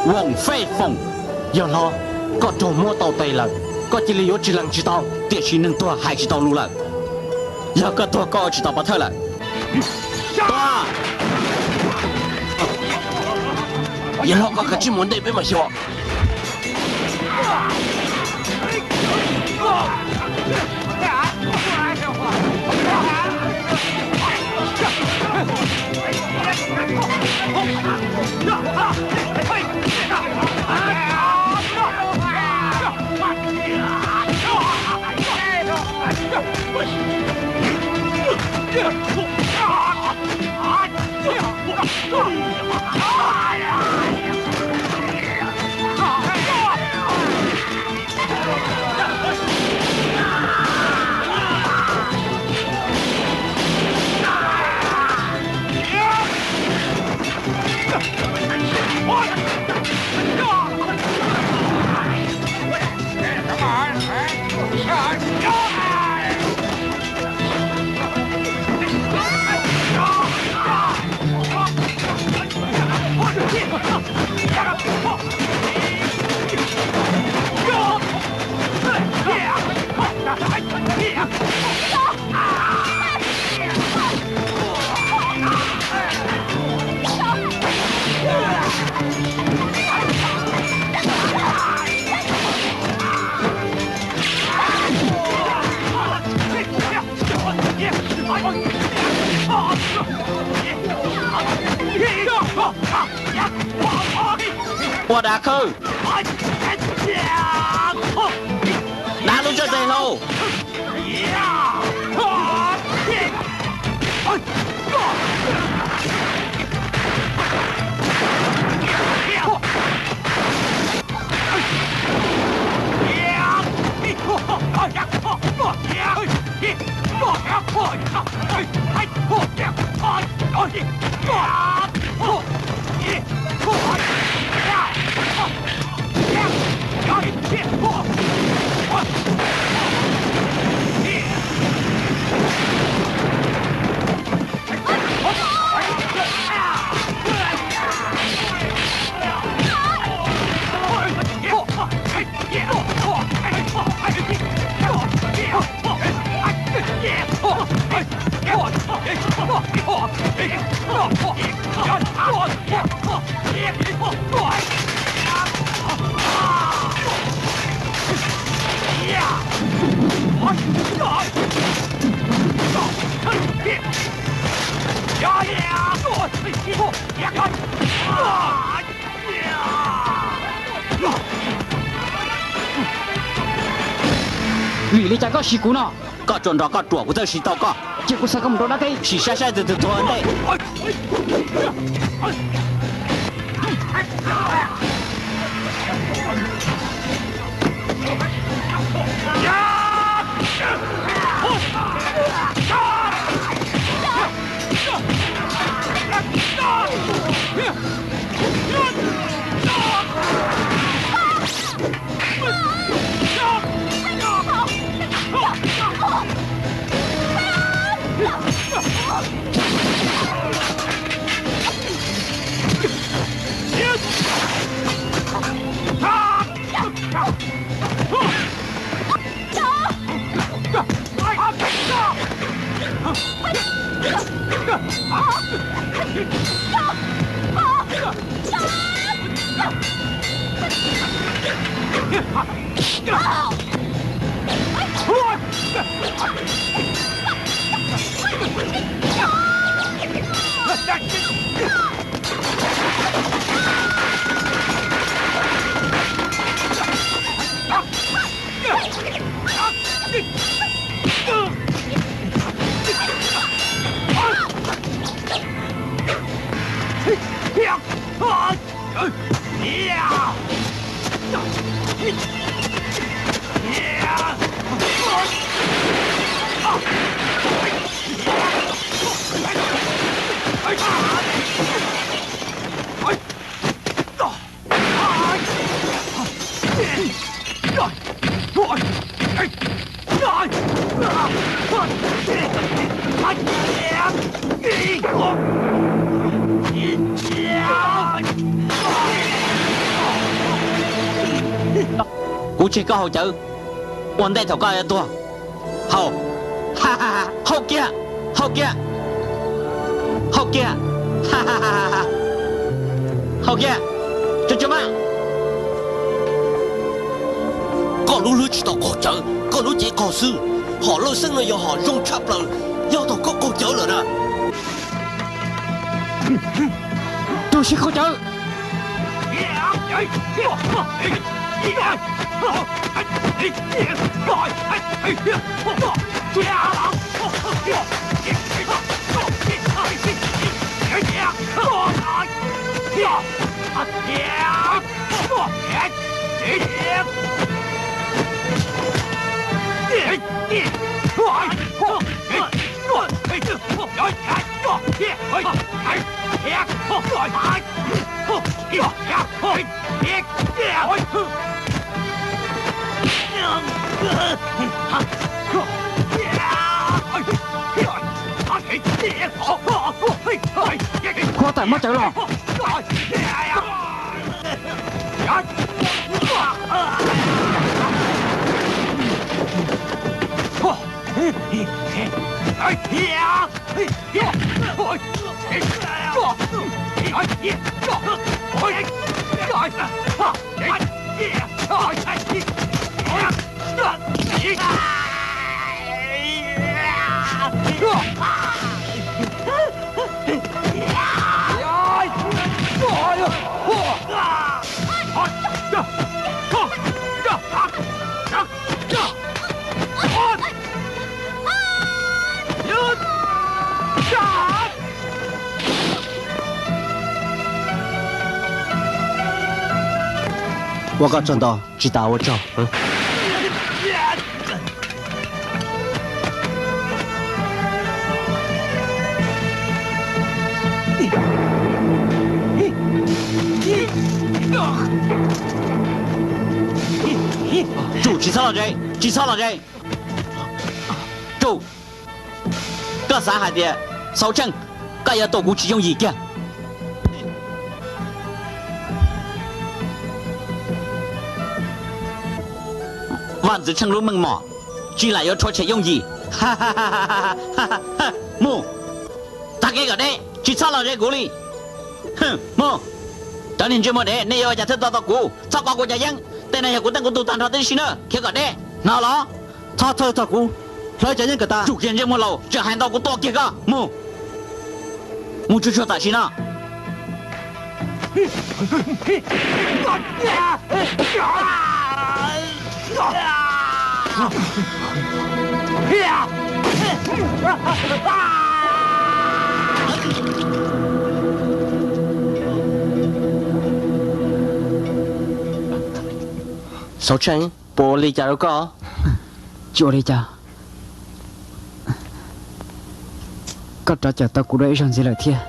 Voos Fej Foom. Yawg hlob, koj raug muab tau tes lawm, koj cia li yuav tsis lees tsis tau. Tiam sis neeg tuag hais tsis tau lus lawm. Yog koj tuag koj ua tsis tau pov thawj lawm. Yawg hlob, koj kav tsij mus ntej peb mam xyuas. Ua dav khawb. Dav lub tsheb tes hlau. Vim li cas koj siv kuv no? Koj tsuas nrog koj ruam kuv txawj siv tau koj. Cia kuv xa koj mus rau dab teb. Sim saib saib tus twg tuag ua ntej. Kuv tseg koj haus cawv ua ntej thaum koj yuav tuag. Haus, haus kiag, haus kiag, haus kiag, haus kiag, tsuag tsuag mas. Koj lub hlwb tsis tau qaug cawv, koj lub cev qaug xwb. Hom lawj xeeb no yog hom zoo tshaj plaws, yog thaum koj qaug cawv lawm na. Tus sib qaug cawv. Huab tais muab cawv los. Ua koj tsaug ntau, tsis tas ua tsaug. Tsum, tsis txhob los ze, tsis txhob los ze. Tsum, koj xav hais tias Xauv Tsheej, koj yuav tua kuv tsis yooj yim kiag? Vaj ntxwv Tsheej lub meej mom tsis lam yuav rhuav tshem yooj yim. Mus, tav kev kom deb, tsis txhob los ze kuv li. Mus, cov niag ntsej muag dev, nej yuav ua cas thiaj tua tau kuv? Txhob kov kuv cov yeeb, tej no yog kuv teej kuv tug tag nrho tib si na, khiav kom deb, hnov los? Txhob txhawj txog kuv, hlawv cov yeeb kom tas. Tsum kiag ntsej muag laus, tseem hais ntau kuv tua kiag koj. Mus, mus tsuag tsuag tam sim no. Xauv Tsheej, puas ua li cas rau koj? Tsis ua li cas. Koj rov cawm tau kuv dua ib zaug ntxiv lawm thiab.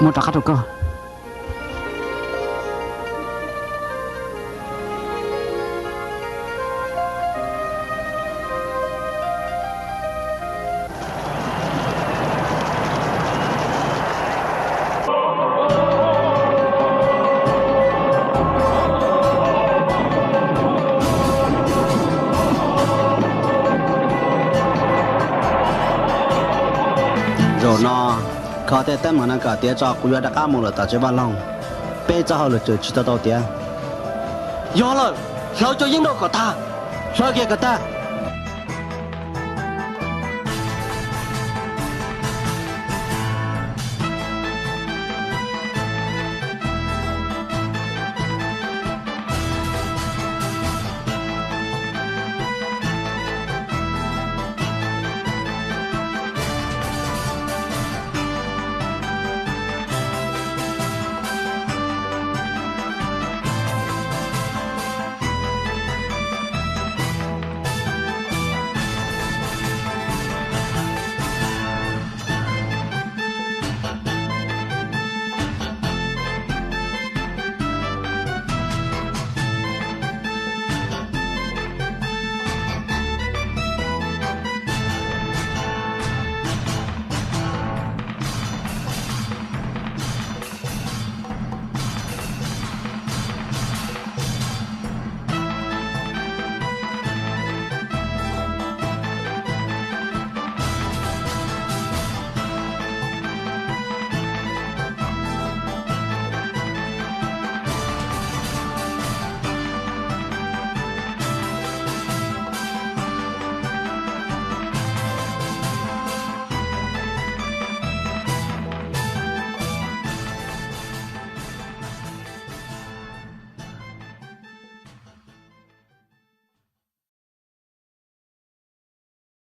Muab rov qab rau koj. Zaum no, koj tej teeb meem no kom tiav tso, kuv yuav rov qab mus lawm tom tsev vaj loog. Peb txoj hauj lwm tseem tsis tau tau tiav. Yog lawm, hlawv cov yeeb no kom tag. Hlawv kiag kom tag.